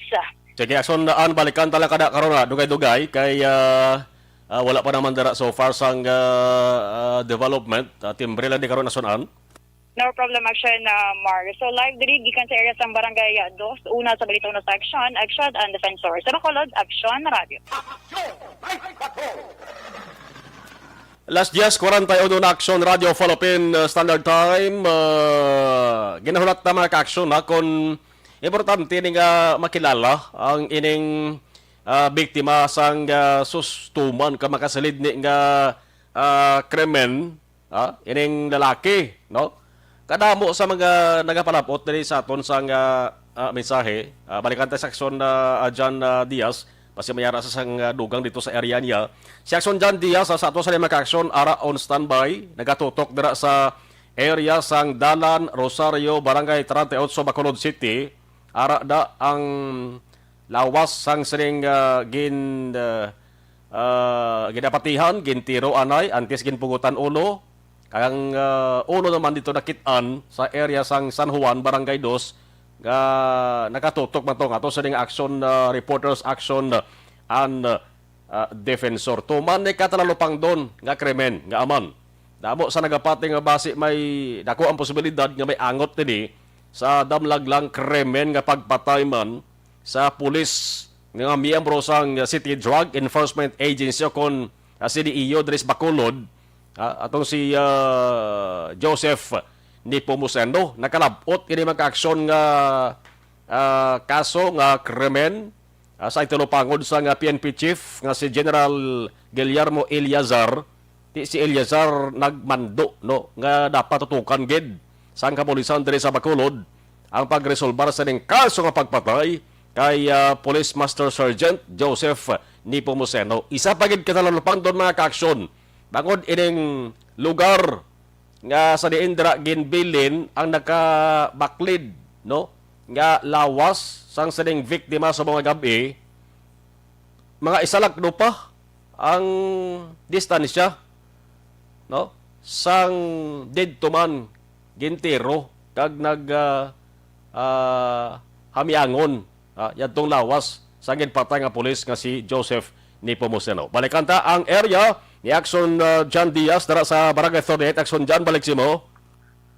Sige, Action, an balikan ta lang kada karon na dugay-dugay kay, ah, ah, wala pa naman dira so far sang, ah, ah, development. Ah, timbre lang di karon, Action, an. No problem, Action, ah, Mar. So, live diri gikan sa area sang Barangay, ah, Dos, una sa Balitaw na sa Action, Action and Defensor. Sa Bacolod, Action Radio. Action! Live Patrol! Alas diyes kwarenta y uno na, Action Radio Philippine, uh, Standard Time. Uh, ginahulat na, mga ka-action, ha, kung importante ni nga makilala ang ining, uh, biktima sang, uh, sustuman ka makasilid ni nga, uh, krimen, ha, ining lalaki, no? Kadamo sa mga nagapalapot diri sa aton sang, ah, ah, mensahe. Ah, balikan ta sa Action, ah, ah, John, ah, Diaz, basi mayara sa sang, ah, dugang dito sa area niya. Si Action John Diaz, ah, sa ato sa lima ka Action, ara on standby, nagatutok dira sa area sang Dalan Rosario, Barangay treinta y ocho, Bacolod City. Ara da ang lawas sang sining, ah, gin, ah, ah, ginapatihan, gintiro anay, antes ginpugutan ulo. Kag ang, ah, ulo naman dito nakit-an sa area sang San Juan, Barangay Dos, nga nakatutok man to nga ato sining action, ah, reporters action, ah, and, ah, defensor. Tuman ni katalalupangdon nga krimen nga aman. Damo sa nagapati nga basi may dako ang posibilidad nga may angot dini sa damlaglang krimen nga pagpatay man sa pulis nga miyembro sang City Drug Enforcement Agency o kon, ah, C D E O diri sa Bacolod, ah, atong si, ah, Joseph Nepomuceno. Nakalab-ot ini mga aksyon nga, ah, kaso nga krimen, ah, sa itinupangod sang P N P chief nga si General Guillermo Eleazar. Ti si Eleazar nagmando, no, nga dapat tutukan gid sang kapulisan diri sa Bacolod ang pagresolbar sa ning kaso nga pagpatay kay, ah, Police Master Sergeant Joseph Nepomuceno. Isa pa gid ka talalupangdon, mga kaaksyon, bangod ining lugar nga sa diin dira ginbilin ang nakabaklid, no, nga lawas sang sining biktima sa mga gab-i, mga isa lakdo pa ang distansya, no, sang didto man gintiro kag nag, ah, ah, hamiangon, ah, yadtong lawas sang ginpatay nga pulis nga si Joseph Nepomuceno. Balikan ta ang area ni Action, ah, John Diaz dira sa Barangay thirty-eight. Action John, balik sa imo.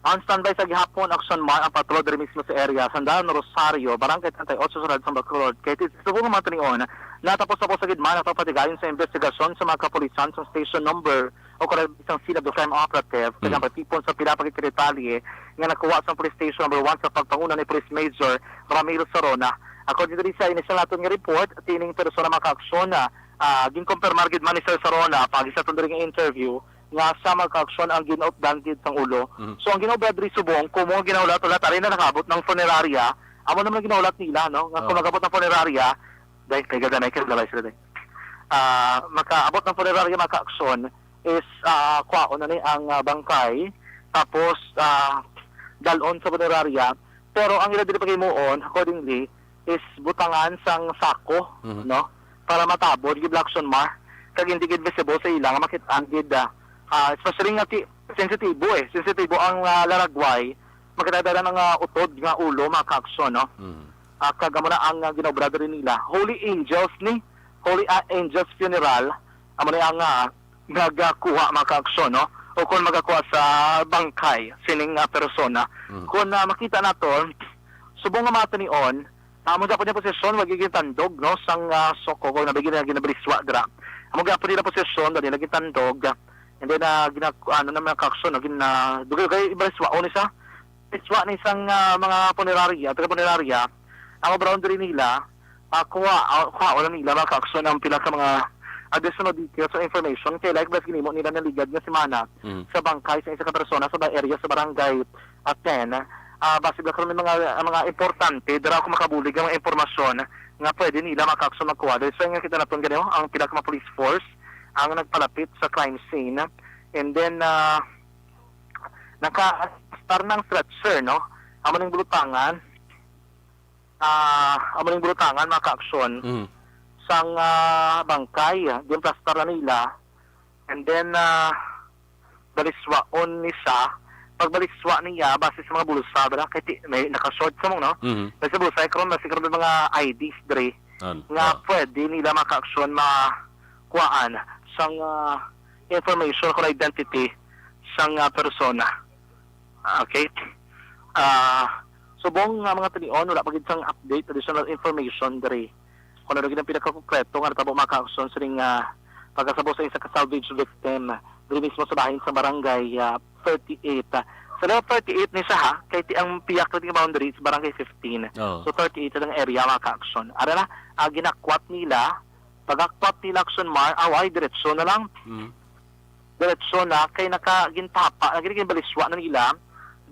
On standby sa gihapon, Action Mar, ang patrol diri mismo sa area, Sandal Rosario, Barangay thirty-eight, Siyudad sang Bacolod. Kay ti-, subong nga mga tinion, natapos na po sa gid man ang pagpatigayon sa investigasyon sa mga kapulisan sa station number o kung isang scene of the crime operative, kag ang Mm. pagtipon sa pila pa ka detalye nga nakuha sa police station number one sa pagpanguna ni Police Major Ramil Sarona. According diri sa initial naton nga report, tining persona makaaksyon na, ah, ginkumpirmar gid man ni Sir Sarona pag sa diri nga interview nga sa makaaksyon ang ginautdan gid sang ulo. Mhm. So ang ginaobra diri subong, kung mga ginahulat-hulat, ari na nakaabot ng funeraria, amo naman ang ginahulat nila, no? Nga kung Oh. nagabot ng funeraria, dahil kay gaganay kay labay sila, dahil. Ah, makaabot ng funeraria, makaaksyon, is, ah, kwaon na ni ang, ah, bangkay, tapos, ah, dalon sa punerarya. Pero ang ila dili paghimuon, accordingly, is butangan sang sako, Mhm. no? Para matabod, gid, Blackson Mar. Kag hindi gid visible sa ila nga makit-an gid, ah, ah, especially nga ti-, sensitibo eh. Sensitibo ang, ah, laragway. Makita dala nga utod nga ulo, mga kaaksyon, no? Mhm. Ah, kag amo na ang, ah, ginaobra diri nila. Holy Angels ni, Holy, ah, Angels Funeral. Amo na ang, ah, nagakuha, mga kaaksyon, no? O kung magakuha sa bangkay sining, ah, persona. Mm. Kung, ah, makita naton, subong nga mga tinion, amo gyapon yung posisyon, wag yung tandog, no? Sang, ah, soko, kung nabigyan na ginabaliswa dira. Amo gyapon nila posisyon, dali lagi tandog. And then, ah, gina-, ano na mga kaaksyon, no? Gina-, dugay-dugay, ibaliswa, o ni sa, baliswa ni sang, ah, mga punerarya, taga punerarya, ang obrahon diri nila, ah, kuha, ah, kuha, wala nila, mga kaaksyon ang pila ka mga additional details o information kay like bas ginimo nila naligad nga semana Mm. sa bangkay sa isa ka persona sa ba-, area sa barangay, ah, ten. Ah, base ba karon may mga, mga importante, dira ako makabulig ang mga impormasyon nga pwede nila mga kaaksyon magkuha. Dahil sa nga kita naton gani, oh, ang pila ka mga police force ang nagpalapit sa crime scene. And then, ah, naka-, star ng stretcher, no? Amo ning bulutangan. Ah, amo ning bulutangan, mga kaaksyon, Mm. sang, ah, bangkay, ginplastar na nila. And then, ah, baliswaon ni siya. Pagbaliswa niya, base sa mga bulsa, bala, kay ti-, may naka-short sa mong, no? Mhm. May sa bulsa, karon, may siguro may mga I Ds dre An, nga ah. pwede nila mga kaaksyon makuhaan sang, ah, information or identity sang, ah, persona. Ah, okay. Ah, subong nga mga tinion, wala pa gid sang update, additional information diri. Kung ano gid ang pinakakonkreto nga natabo mga kaaksyon sining, ah, pagkasabo sa isa ka salvage victim diri mismo sa bahin sa barangay, ah, thirty-eight. Ah, sa level thirty-eight ni siya, ha, kay ti-, ang piyak na ting boundary is barangay fifteen. Oo. So, thirty-eight ang area mga kaaksyon. Ara na, ah, ginakwat nila, pagakwat nila aksyon mar, away, diretso na lang. Mm. Diretso na, kay naka-, gintapa, nagin-, ginbaliswa na nila,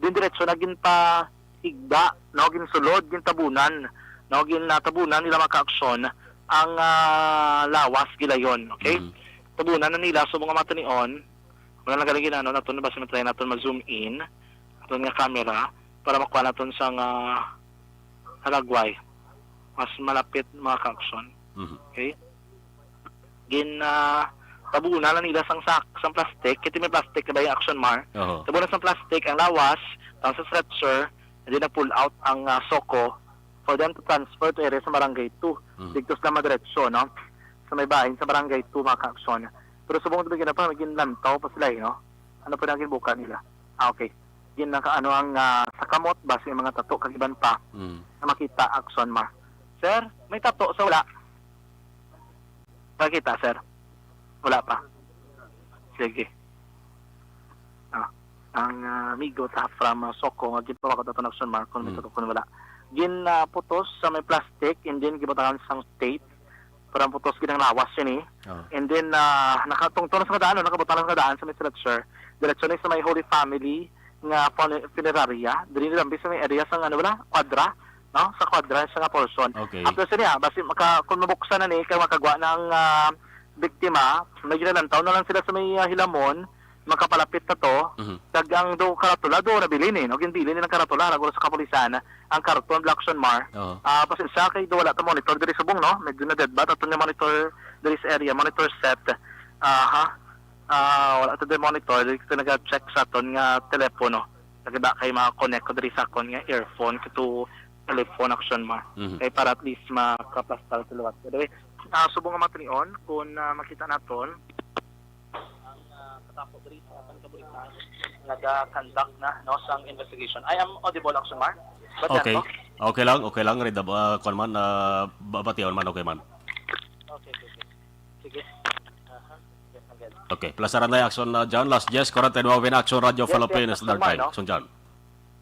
din diretso na ginpa-, igda, no, ginsulod, gintabunan, no, ginatabunan nila mga kaaksyon ang, ah, lawas gilayon, okay? Mm. Tabunan na nila, so mga matanion, wala na galing ginano naton, basta matry naton ma-zoom in aton nga camera para makuha naton sang, ah, halagway. Mas malapit mga kaaksyon. Mhm. Okay? Gin, ah, tabunan na nila sang sak-, sang plastic. Kiti may plastic na ba yung action mar? Oho. Tabunan sang plastic ang lawas, ang sa stretcher, and then nag-pull out ang, ah, soko for them to transfer to area sa barangay two. Mm. Dito sila madiretso, no? Sa may bahin sa barangay two, mga kaaksyon. Pero subong ito, ginapa, may ginlantaw pa sila, eh, no? Ano pa naging buka nila? Ah, okay. Gin naka-, ano ang, ah, sa kamot, base yung mga tato, kag iban pa Mm. na makita, action mar. Sir, may tato sa wala? Nakita, sir? Wala pa. Sige. Ah, ang, ah, amigo ta from, ah, Soko nga ginpawakot ato na action mar kung may Mm. tato kung wala. Gin, ah, putos sa may plastic and then gibutangan sang tape para putos gid ang lawas yun eh. Oh. And then, ah, nakatungtong na sa kadaan, no? Nakabutang na sa kadaan sa may stretcher. Diretso na sa may Holy Family nga fun-, funeraria. Dili na lambi sa may area sa ano wala, kwadra, no? Sa kwadra sa nga portion. Okay. After sa niya, basi maka-, kung mabuksan na ni, kay makagwa na ang, ah, biktima, may ginalantaw na lang sila sa may, ah, hilamon, makapalapit na to, Mhm. kag ang do karatula do nabilin eh, no? Ginbilin nilang karatula, naguro sa kapulisan, ang karton, Black Sun Mar. Oo. Ah, pasensya kay do wala ta monitor diri subong, no? Medyo na dead bat, ato nga monitor diri sa area, monitor set. Aha. Ah, wala ta diri monitor, diri kita nag-check sa aton nga telepono. Lagi ba kay mga connect ko diri sa akon nga earphone to telephone, Action Mar. Mhm. Kay para at least makapastal sa liwat. By the way, ah, subong nga matinion, kung, ah, makita naton, ang, ah, katapo diri sa Pangkabulitan, naga-conduct na, no, sang investigation. I am audible, Action Mar? Batian Okay. ko? Okay lang, okay lang, Rida, ah, kuwan man, ah, ba-, bation man, okay man. Okay, okay, okay. Sige. Aha. Yes, again. Okay, plasaran na yung action na dyan. Las diez cuarenta y nueve na Action Radio Yes, Philippines, yes, Action Dark Mar, Time. no? Action John.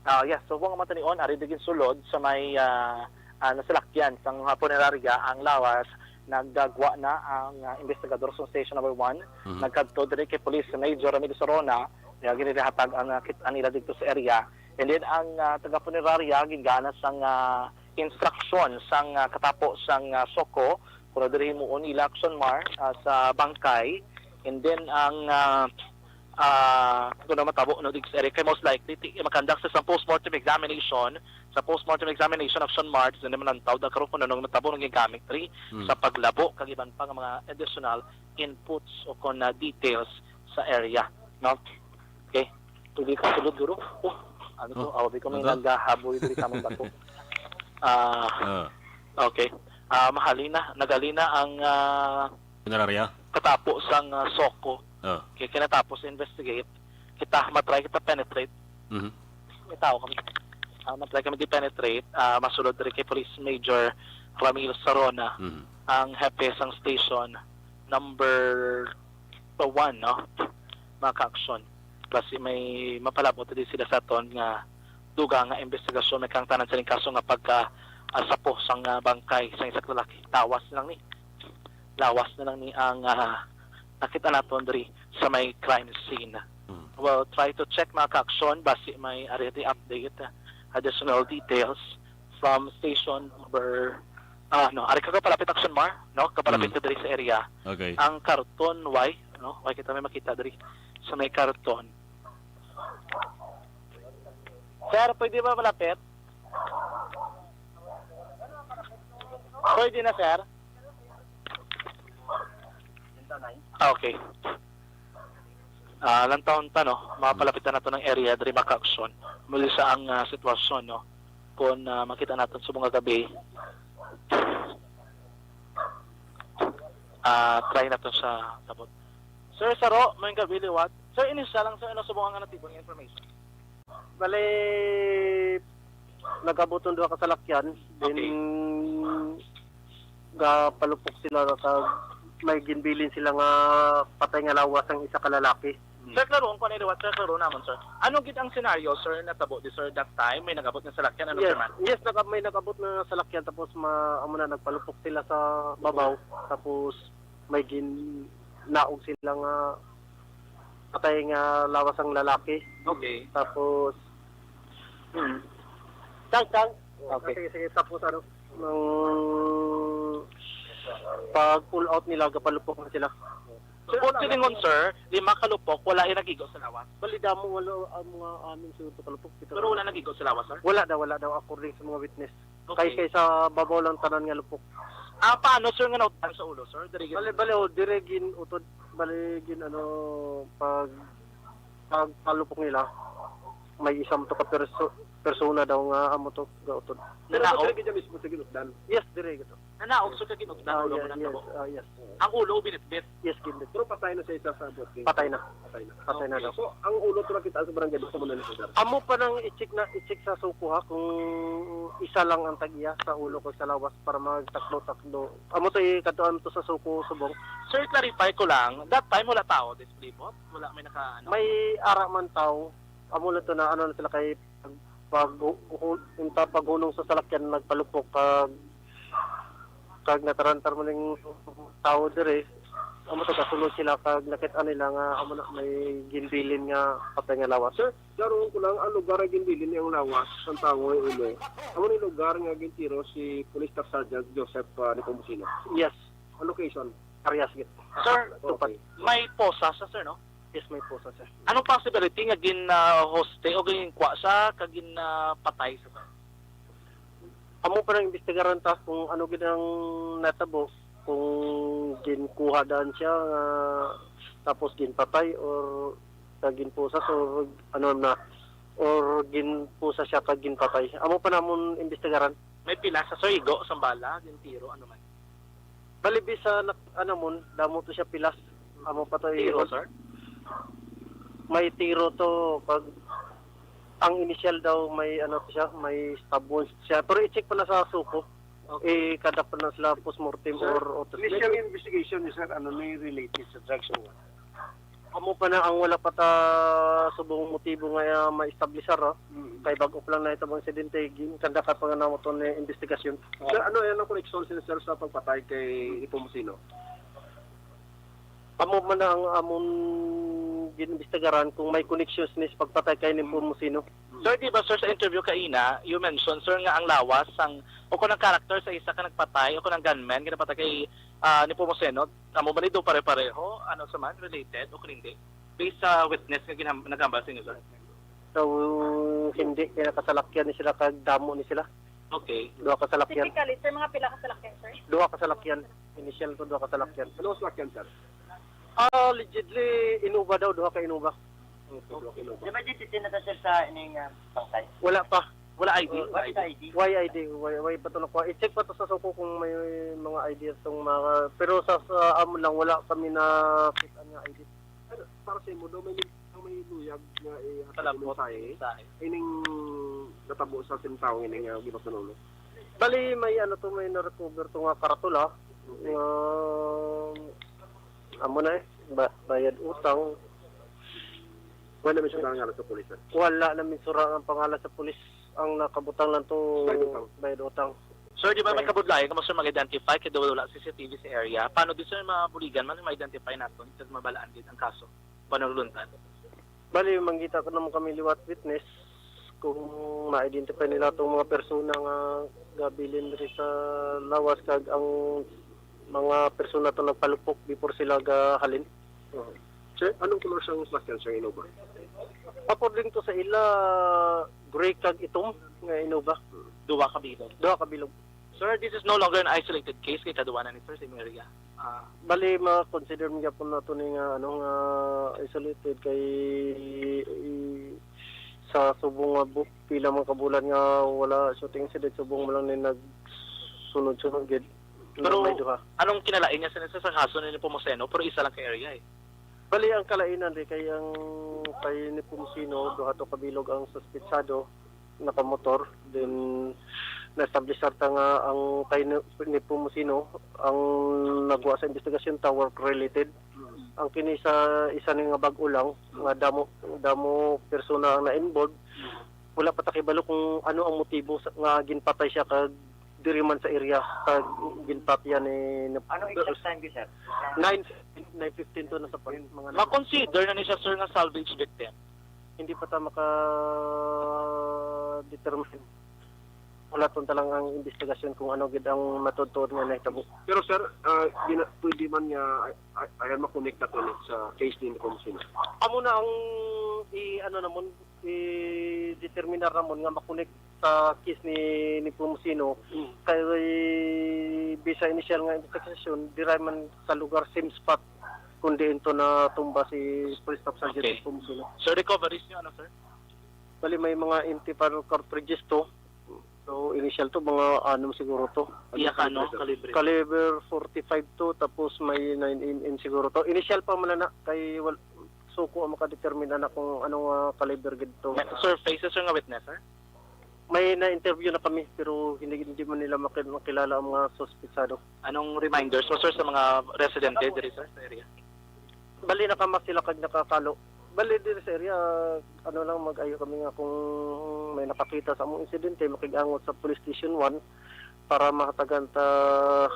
Ah, yes, so kung matanion, ari digin sulod sa may, ah, ah, nasalakyan sang mga punerarya ang lawas, nagdagwa na ang, ah, investigador sa Station Number One, Mhm. nagkadto diri kay Police Major Ramil Sarona, nga ginilihatag ang, ah, kit-an nila dito sa area. And then ang, ah, taga-punerarya, gingana sang, ah, instruction sang, ah, katapo sang, ah, SOCO, kung diri himuon nila, Action Mar, ah, sa bangkay. And then ang, ah, ah, kung ano matabo, no, dig sa area, kay most likely, ti-, makandang sa isang postmortem examination. Sa postmortem examination, Action Mar, then malantaw da karon kung anong natabo, nang gigamit diri Hmm. sa paglabo, kag iban pa nga mga additional inputs o kung, ah, details sa area, no? Okay. Pwede ka sulod, guro? Oh, ano to? Oh, Awabi ko may ano to? naghahaboy diri sa among bato. Ah, Ah. okay. Ah, mahalina, nagalina ang, ah, Punerarya? katapo sang, ah, SOCO. Ah. Kay kinatapos investigate, kita matry kita penetrate. Mhm. May tao kami. Ah, matry kami di penetrate. Ah, masulod diri kay Police Major Ramil Sarona, Mhm. ang hepe sang station number one, no? Mga ka-action. Basi may mapalabot din sila sa aton nga dugang nga investigasyon may kang tanan sining kaso nga pagka, ah, sapo sang, ah, bangkay sang isa ka lalaki. Lawas na lang ni. Lawas na lang ni ang, ah, nakita naton diri sa may crime scene. Hmm. Well, try to check, mga ka-action, basi may ari di update, ah, additional details from station number, ah, no, ari ka kapalapit, Action Mar, no? Kapalapit Hmm. ka diri sa area. Okay. Ang karton, why? No? Why kita may makita diri sa may karton? Sir, pwede ba malapit? Pwede na, sir. Ah, okay. Ah, lantawon ta, no? Mapalapitan nato ng area diri, mga ka-action. Muli sa ang, ah, sitwasyon, no? Kung, ah, makita natin sa mga gabi, ah, try natin sa sabot. Sir Saro, may gabi liwat. Sir, initial lang, sir, ano subong ang natibong information? Bale, nag-abot ang duha ka salakyan, then Okay. gapalupok sila, kag may ginbilin sila nga patay nga lawas ang isa ka lalaki. Hmm. Sir, klaro, ang kuwan liwat, sir, klaro naman, sir. Ano gid ang senaryo, sir, natabo di, sir, that time? May nag-abot nga salakyan, ano, Yes, sir, man? yes, naka-, may nag-abot na salakyan, tapos ma-, amo na, nagpalupok sila sa babaw, tapos may ginaog sila nga patay nga lawas ang lalaki. Okay. Tapos, Hmm. Tang, tang. Okay. Sige, sige. Tapos ano, nang pag-pull out nila, gapalupok na sila. So, Sir, both wala silingon, na. sir, lima ka lupok, wala yung nag-igo sa lawas. Bali, damo, wala ang mga amin sa kalupok. Pero wala nag-igo sa lawas, sir? Wala daw, wala daw, according sa mga witness. Okay. Kay, kay sa babaw lang tanan nga lupok. Ah, paano, sir, nga nautdan sa ulo, sir? Diri Bali, gid- bali, oh, dire gin-utod, bali, gin-, ano, pag, pag palupok nila, may isang to ka perso-, persona daw nga amo to gautod. Pero Nanaog? Dire gid mismo sa ginutdan. Yes, dire gid to. Nanaog, sir, ka ginutdan, Ah, ulo mo yes, nang yes, tabo? ah, yes. Ang ulo, binitbit? Yes, ginbit. Pero patay na siya isa sa abot, eh. Patay na. Patay na. Patay na Okay, daw. So, ang ulo to nakita sa barangay, sa mga lugar. Amo pa nang i-check na, i-check sa SOCO, ha, kung isa lang ang tag-iya sa ulo kag sa lawas para magtakdo-takdo. Amo to, ikadtuan to sa SOCO subong. Sir, clarify ko lang, that time wala tao, display bot? Wala may naka, ano? May ara man tao. Amo lang to na, ano na sila kay pag, pag, hu-, unta paghunong sa salakyan, nagpalupok kag kag natarantar man ning tawo diri, amo to, kasunod sila kag nakit-an nila nga amo na may ginbilin nga patay nga lawas. Sir, karon ko lang, ang lugar nga ginbilin niyang lawas, ang tawo nga ulo, amo ni lugar nga gintiro si Police Staff Sergeant Joseph, ah, Nepomuceno. Yes. Ang location? Parehas gid. Sir, Tupad. Okay. May posa sa, sir, no? Yes, may posa, sir. Anong possibility nga gin, ah, hoste o ginkuha siya kag gin, ah, patay siya, sir? Amo pa nang imbestigaran ta kung ano gid ang natabo, kung ginkuha daan siya nga tapos ginpatay or sa ginpusas or ano na. or ginpusa siya kag ginpatay. Amo pa namon imbestigaran. May pilas sa, sir, igo sang bala, gintiro, ano man? Bali, bisa nak-, ano mon, damo to siya pilas. Amo pa to Tiro, i- sir? May tiro to, pag ang initial daw may ano to siya, may stab wounds siya. Pero i-check pa na sa suko. Okay. I-conduct pa na sila postmortem Sir, or autopsy. Initial investigation ni sir, ano ni related sa drugs o what? Amo pa na ang wala pa ta subong motibo nga uh, ma-establish, ha. Mm. Kay bag-o pa lang nahitabo ang insidente, ginkandakan pa nga namo to ni investigasyon. Sir, ano yan ang connection sila sir sa pagpatay kay Nepomuceno? Amo man na ang amon ginimbestigaran kung may connections ni sa pagpatay kay Nepomuceno. Sir, di ba, sir, sa interview kaina, you mentioned, sir, nga ang lawas sang, o kung ang character sa isa ka nagpatay, o kung ang gunman nga napatay kay ah, Nepomuceno, amo ba ni do pare-pareho? Ano sa man, related o kung hindi? Based sa witness nga ginham- naghambal sa inyo, sir? So, hindi kay nakasalakyan ni sila kag damo ni sila. Okay. Duha ka salakyan. Typically, sir, mga pila ka salakyan, sir? Duha ka salakyan. Initial ko duha ka salakyan. Ano ang salakyan sir? Ah, allegedly, Innova daw, duha ka Innova. Okay, okay, okay. Di ba dito na sir sa ining ah, bangkay? Wala pa. Wala I D? Uh, What is I D? Why I D? Why, why pa to nakuha? I-check pa to sa suko kung may mga I D itong mga... Pero sa, sa amon lang, wala kami na kita nga I D. Pero para sa imo daw may may luyag nga eh Kalabot. Mensahe. Ining natabo sa sintawon ini nga gibatunulo. Bali, may ano to, may na-recover to nga karatula. Nga, amo na eh, ba, bayad utang. Wala naman siya nangalan sa pulis sir. Wala na minsura ang pangalan sa pulis. Ang nakabutang lang to, Bayad utang. Bayad utang. Sir, di ba may Right. kabudlayan nga mas mag-identify kay daw wala C C T V sa area? Paano di, sir, mabuligan man, ma-identify naton kag mabalaan din ang kaso? Panuluntan. Bali, mangita ko naman kami liwat witness kung ma-identify nila tong mga persona nga gabilin diri sa lawas kag ang mga persona to nagpalupok before sila gahalin. Sir, anong color sang sasakyan sir, Innova? According to sa ila, gray kag itom nga Innova. Duha ka bilog. Duha ka bilog. Sir, this is no longer an isolated case kay kaduwa na ni, sir, sa imong area. Ah, Bali, ma-consider man gyapon nato ni nga ano nga isolated kay i- sa subong nga bu- pila mga kabulan nga wala shooting incident, subong mo lang ni nagsunod-sunod gid. Pero- May duha. Anong kinalain niya sa, sa kaso ni Nepomuceno? Pero isa lang ka area eh. Bali, ang kalainan di kay ang kay Nepomuceno, duha to kabilog ang suspetsado nakamotor. Then na-establish ta nga ang kay Ne- Nepomuceno ang nagwa sa investigasyon ta work related. Ang kini sa isa ni nga bag-o lang nga damo damo persona ang na-involve. Wala pa ta kibalo kung ano ang motibo sa, nga ginpatay siya kag diri man sa area kag ginpatyan ni Anong exact time, sir? nine nine fifteen to na sa point, mga Ma-consider na ni siya, sir, nga salvage victim? Hindi pa ta maka-determine. Wala tong talang ang investigasyon kung ano gid ang matuod-tuod nga nahitabo. Pero sir, ah, gina- pwede man nga ay- ay- ayan makonekta to no, sa case ni Nepomuceno. Amo na ang i ano namon i-determinar namon nga makonek sa case ni Nepomuceno kay bisa initial nga investigation diray man sa lugar same spot kung diin to natumba si Police Staff Sergeant Okay. Nepomuceno. Sir, recoveries niyo, ano, sir? Bali may mga empty fire cartridges to. So initial to mga anom siguro to. Iya ka, no? Kalibre. Caliber forty-five to tapos may nine M M siguro to. Initial pa man na kay wal suko ang makadetermina na kung anong ah, caliber gid to. Sir, faces, sir, nga witness, sir? May na-interview na kami pero hindi hindi man nila maki- makilala ang mga suspetsado. Anong reminders mo, sir, sa mga residente diri, sir, sa area? Bali nakamas sila kag nakakalo. Bali diri sa area ano lang mag-ayo kami nga kung may nakakita sa among insidente makig-angot sa Police Station one para mahatagan ta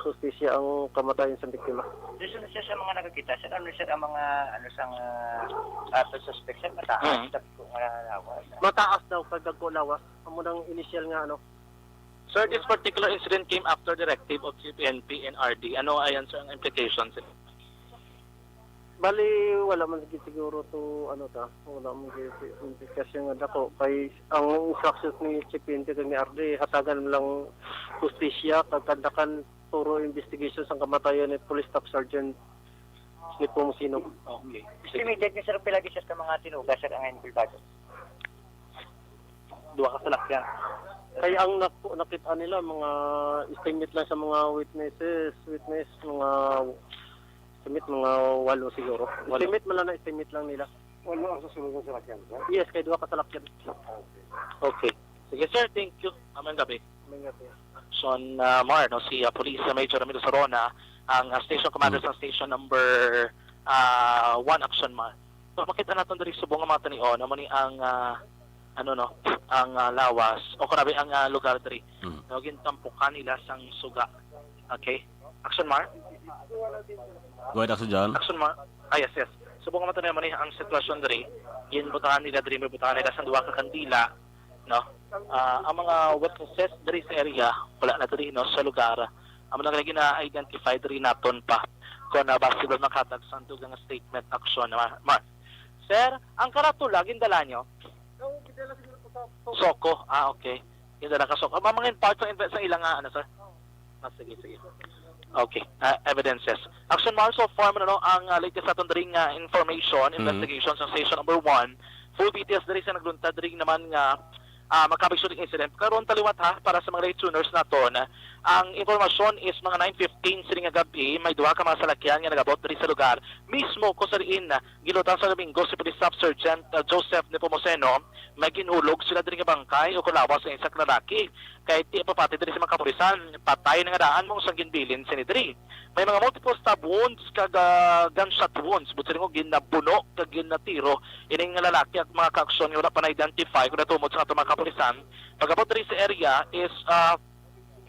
hustisya ang kamatayon sa biktima. Doon sir sa mga nakakita, sir, ano sir ang mga ano sang uh, ato suspect, sir? Mataas Mhm. sa ko nga lawas. Mataas daw kag dagko lawas. Amo nang initial nga ano. Sir, this particular incident came after directive of Chief P N P and R D. Ano ayan, sir, ang implications? Bali wala man gid siguro to ano ta, wala man gid si implikasyon nga dako kay ang instructions ni Chief P N P kag ni R D hatagan lang hustisya kag kandakan thorough investigation sa kamatayon ni Police Staff Sergeant Nepomuceno. Okay. Estimated niyo, sir, pila di, sir, ka mga tinuga, sir, ang involvado? Duha ka salakyan. Kay ang nak-, nakita nila, mga estimate lang sa mga witnesses, witness, mga estimate, mga walo siguro. Walo. Estimate man lang na estimate lang nila. Walo ang susunod ng salakyan, sir? Yes, kay duha ka salakyan. Okay. Okay. Sige, sir. Thank you. Maayong gabi. Maayong gabi. Son, ah, Mar, no, si, ah, Police Major Ramiro Sarona, ang, ah, station commander sa station number, ah, one, Action Mar. So, makita naton diri subong nga mga tanion, amo ni ang, ah, ano, no, ang, ah, lawas, o kunabi ang, ah, lugar diri. Mm. No, gintampukan nila sang suga. Okay? Action Mar? Go ahead, Action John. Action Mar? Ah, yes, yes. Subong nga mga tanion, amo ni ang sitwasyon diri. Ginbutangan nila diri, may butangan nila sang duha ka kandila, no? Ah, ang mga witnesses diri sa area, wala na diri, no, sa lugar. Amo na gina-identify diri naton pa kung, ah, basi ba makatag sang dugang statement, Action Mar. Mar. Sir, ang karatula, gindala nyo? Soko. Ah, okay. Gindala ka Soko. Ah, mga in part sa inve-, sa ilang, ah, ano, sir? Ah, sige, sige. Okay. Ah, evidences. Action Mar, so far, ano, ang, ah, latest naton diri nga information, Mm. investigation sa station number one. Full details diri sa nagluntad diri naman nga, ah, makabig shooting incident. Karon, taliwat, ha, para sa mga late tuners naton, ang impormasyon is mga nine fifteen sini nga gabi, may duha ka mga salakyan nga nagabot diri sa lugar. Mismo ko sa diin, ah, gilutang sa Domingo si Police Staff Sergeant, ah, Joseph Nepomuceno, may ginhulog sila diri nga bangkay o kulawas sa isa ka lalaki. Kay ti pa pati diri sa mga kapulisan, patay na nga daan mo sang ginbilin sini diri. May mga multiple stab wounds kag, ah, gunshot wounds, buot silingon, ginabuno kag ginatiro ining nga lalaki at mga kaaksyon nga wala pa na-identify kung natumod sa ato mga kapulisan. Pag-abot diri sa area is, ah,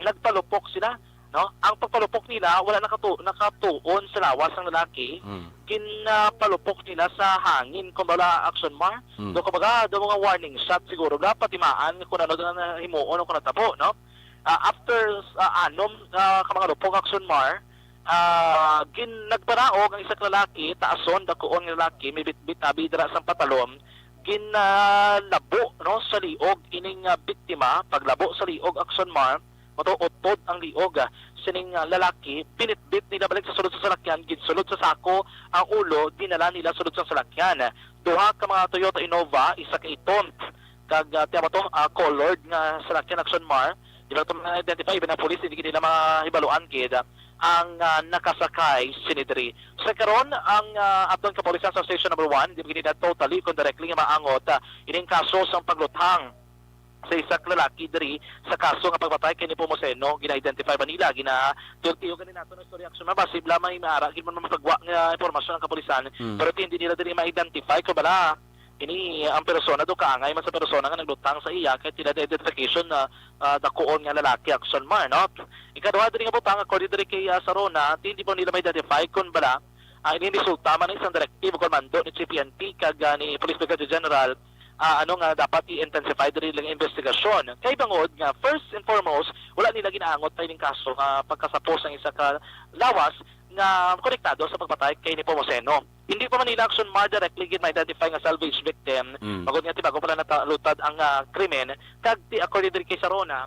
nagpalupok sila, no? Ang pagpalupok nila, wala nakatu-, nakatuon sa lawas ang lalaki. Mm. Ginapalupok nila sa hangin, kumbaga, Action Mar. Mm. Do, kumbaga, do mga warning shot siguro. Dapat timaan kung ano na himuon o kung natabo, no? Ah, after, ah, anom, ah, ka mga lupok, Action Mar, ah, gin-, nagparaog ang isa ka lalaki, taason, dakuon nga lalaki, may bitbit abi dira sang patalon, ginalabo, no, sa liog ining, ah, biktima, paglabo sa liog, Action Mar, mato utod ang liog, ah, sining, ah, lalaki, binitbit nila balik sa sulod sa salakyan, ginsulod sa sako ang ulo, dinala nila sulod sa salakyan. Duha ka mga Toyota Innova, isa ka Eton, kag, ah, tiyan ba to, ah, colored nga salakyan, Action Mar. Di ba ito ma-identify, even ang police, hindi nila mahibaluan gid, ah, ang, ah, nakasakay sini diri. Sa karon, ang, ah, aton kapulisan sa Station Number One, di ba gid nila totally kung directly nga maangot, ah, ining kaso sang pagluthang sa isa ka lalaki diri sa kaso nga pagpatay kay Nepomuceno. Gina-identify ba nila, gina-, tiyo-tiyo gani nato ng istorya, Action Mar, basi bala may maara gid man mapagwa nga impormasyon ang kapulisan, Mm. pero hindi nila diri ma-identify kung bala ini ang persona do kaangay man sa persona nga naglutang sa iya, kay tila identification na, ah, dakuon nga lalaki, Action Mar, no? Ikaduha diri nga butang, according diri kay, ah, Sarona, hindi pa nila ma-identify kung bala, ah, ini resulta man isang directive o komando ni G P N P kag, ah, ni Police Brigadier General, ah, ano nga dapat i-intensify diri lang investigasyon. Kay bangod nga, first and foremost, wala nila ginaangot pa ining kaso nga pagkasapos ang isa ka lawas nga konektado sa pagpatay kay Nepomuceno. Hindi pa man nila, Action Mar, directly gid ma-identify nga salvage victim. Mm. Magod nga tibago pa lang natalutad ang, ah, krimen, kag ti according diri kay Sarona,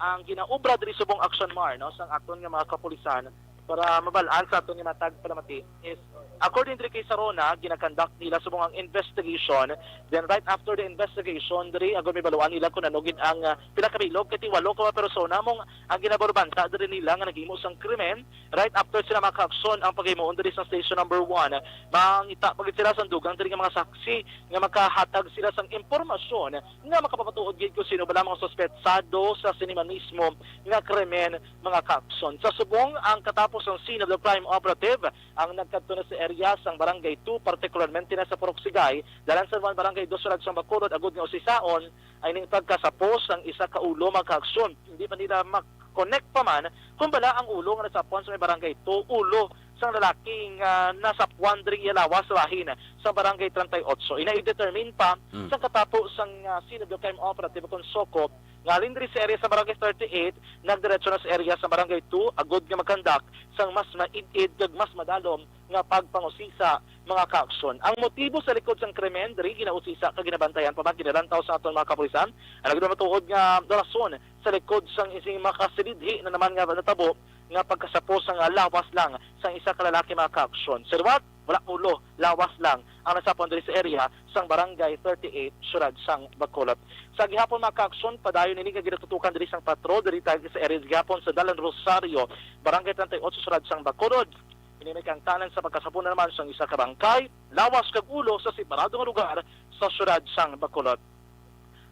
ang ginaobra diri subong, Action Mar, no, sang aton nga mga kapulisan para mabal-an sa aton nga matag palamati is, according diri kay Sarona, ginakandak nila subong ang investigation. Then right after the investigation, diri agud may baluan nila kung ano gid ang, ah, pila ka bilog, kay ti walo ka mga persona mong ang ginabarubanta diri nila nga naghimo sang krimen. Right after sila makaaksyon ang paghimuon diri sa station number one, mangita pa gid sila sang dugang diri nga mga saksi nga makahatag sila sang impormasyon nga makapapatuod gid kung sino bala mga suspetsado sa sini man mismo nga krimen, mga kaaksyon. Sa subong, ang katapos sang scene of the crime operative ang nagkadto na sa area sang Barangay two, partikularmente na sa Purok Sigay, dalan sa San Juan Barangay two, Surag sang Bacolod, agud nga usisaon ay ning pagkasapos sang isa ka ulo, mga kaaksyon. Hindi pa nila mak-, connect pa man kung bala ang ulo nga nasapuan sa may Barangay two, ulo sang lalaki nga nasapuan diri iya lawas sa bahin sa Barangay thirty-eight. Ina-determine pa Mm. sa katapo sang, ah, scene of the crime operative kon SOCOP nga halin diri sa area sa Barangay thirty-eight, nagdiretso na sa area sa Barangay two, agud nga magkandak sang mas maid-id kag mas madalom nga pagpangusisa, mga kaaksyon. Ang motibo sa likod sang krimen diri ginausisa kag ginabantayan pa man, ginalantaw sa aton mga kapulisan. Ang nagmatuod nga rason sa likod sang ising makasilidhi na naman nga natabo nga pagkasapos sang lawas lang sang isa ka lalaki, mga kaaksyon. Sa liwat, Wala ulo, lawas lang ang nasapwan diri sa area sang Barangay thirty-eight, siyudad sang Bacolod. Sa gihapon, mga kaaksyon, padayon ini nga ginatutukan diri sang patrol diri tag sa area gihapon sa Dalan Rosario, Barangay thirty-eight, siyudad sang Bacolod. Ini may kaangtanan sa pagkasapon naman sang isa ka bangkay, lawas kag ulo sa separado nga lugar sa siyudad sang Bacolod.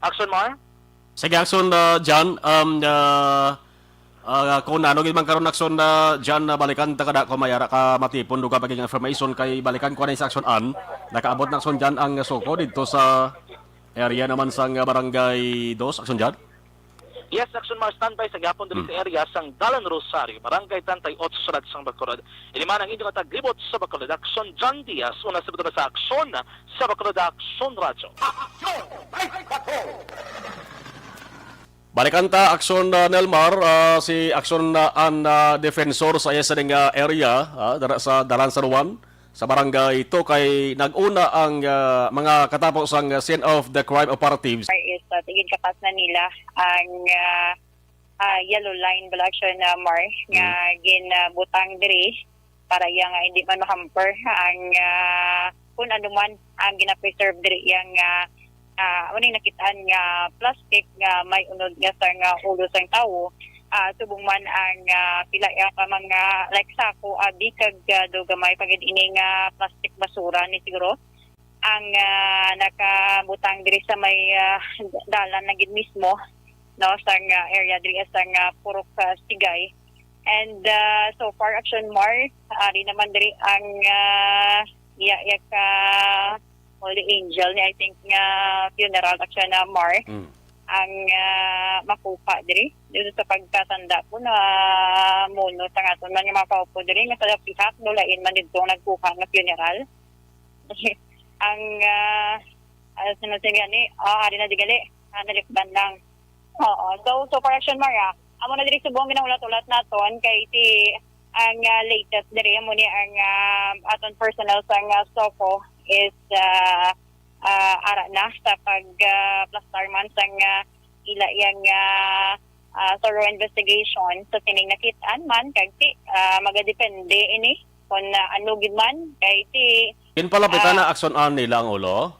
Action, Mar? Sige, Action, ah, John. Um, ah, ah, kung ano gid man karon, Action, ah, John, ah, balikan ta kada kung may ara ka matipon, dugang pa gid nga information, kay balikan ko na sa Action An. Nakaabot na, Action John, ang SOCO dito sa area naman sang, ah, Barangay Dos, Action John? Yes, Action Mar, standby sa gihapon diri Hmm. sa area sang Dalan Rosario, Barangay thirty-eight, siyudad sang Bacolod. Ini man ang inyong taglibot sa Bacolod, Action John Diaz, una sa buto sa Action sa Bacolod, Action Radyo. Balikan ta, Action, uh, Nelmar, uh, si Action, uh, an, uh, defensor sa iya sining, uh, area, uh, dara sa Dalan San Juan, sa Barangay Two, kay nag-una ang, uh, mga katapo sang scene of the crime operatives. Is, uh, tigin kapas na nila ang, uh, uh, yellow line bala, Action, uh, Mar, nga Mm. ginabutang diri para iya nga hindi man mahamper ang, ah, kung ano man ang gina-preserve diri yang, ah, ah, ano yung nakitaan nga plastic nga may unod nga sang, ah, ulo sang tawo. Ah, subong man ang, ah, pila ya ka mga, like, sako, abi, kag, ah, do gamay pa gid ini nga plastic basura ni siguro ang, ah, nakabutang diri sa may, ah, dalan na gid mismo, no, sang, ah, area diri sang, ah, Purok, ah, Sigay. And, ah, so far, Action Mar, ari naman diri ang, ah, iya, iya ka Holy Angel ni, I think, nga funeral, Action, ah, Mar. Mm. Ang, ah, makuha diri. Dito sa pagkatanda ko na muno sa aton man nga mga kaupo diri nga sa pihak, no, lain man dito nagkuha nga funeral. Ang, ah, ah, sino, sino gani? Ah, ari na di gali. Ah, nalipdan lang. Oo. So, so far, Action Mar, ah, amo na diri subong ginahulat-hulat naton kay si ang, ah, latest diri amo ni ang, ah, aton personnel sa nga SOCO is, ah, ah, ara na sa pag, ah, plastar man sa nga ila yang, ah, ah, thorough investigation sa sining nakit-an man kag si, ah, magadepende ini kung, ah, ano gid man kay si Ginpalapitan ah, na, Action An, nila ang ulo?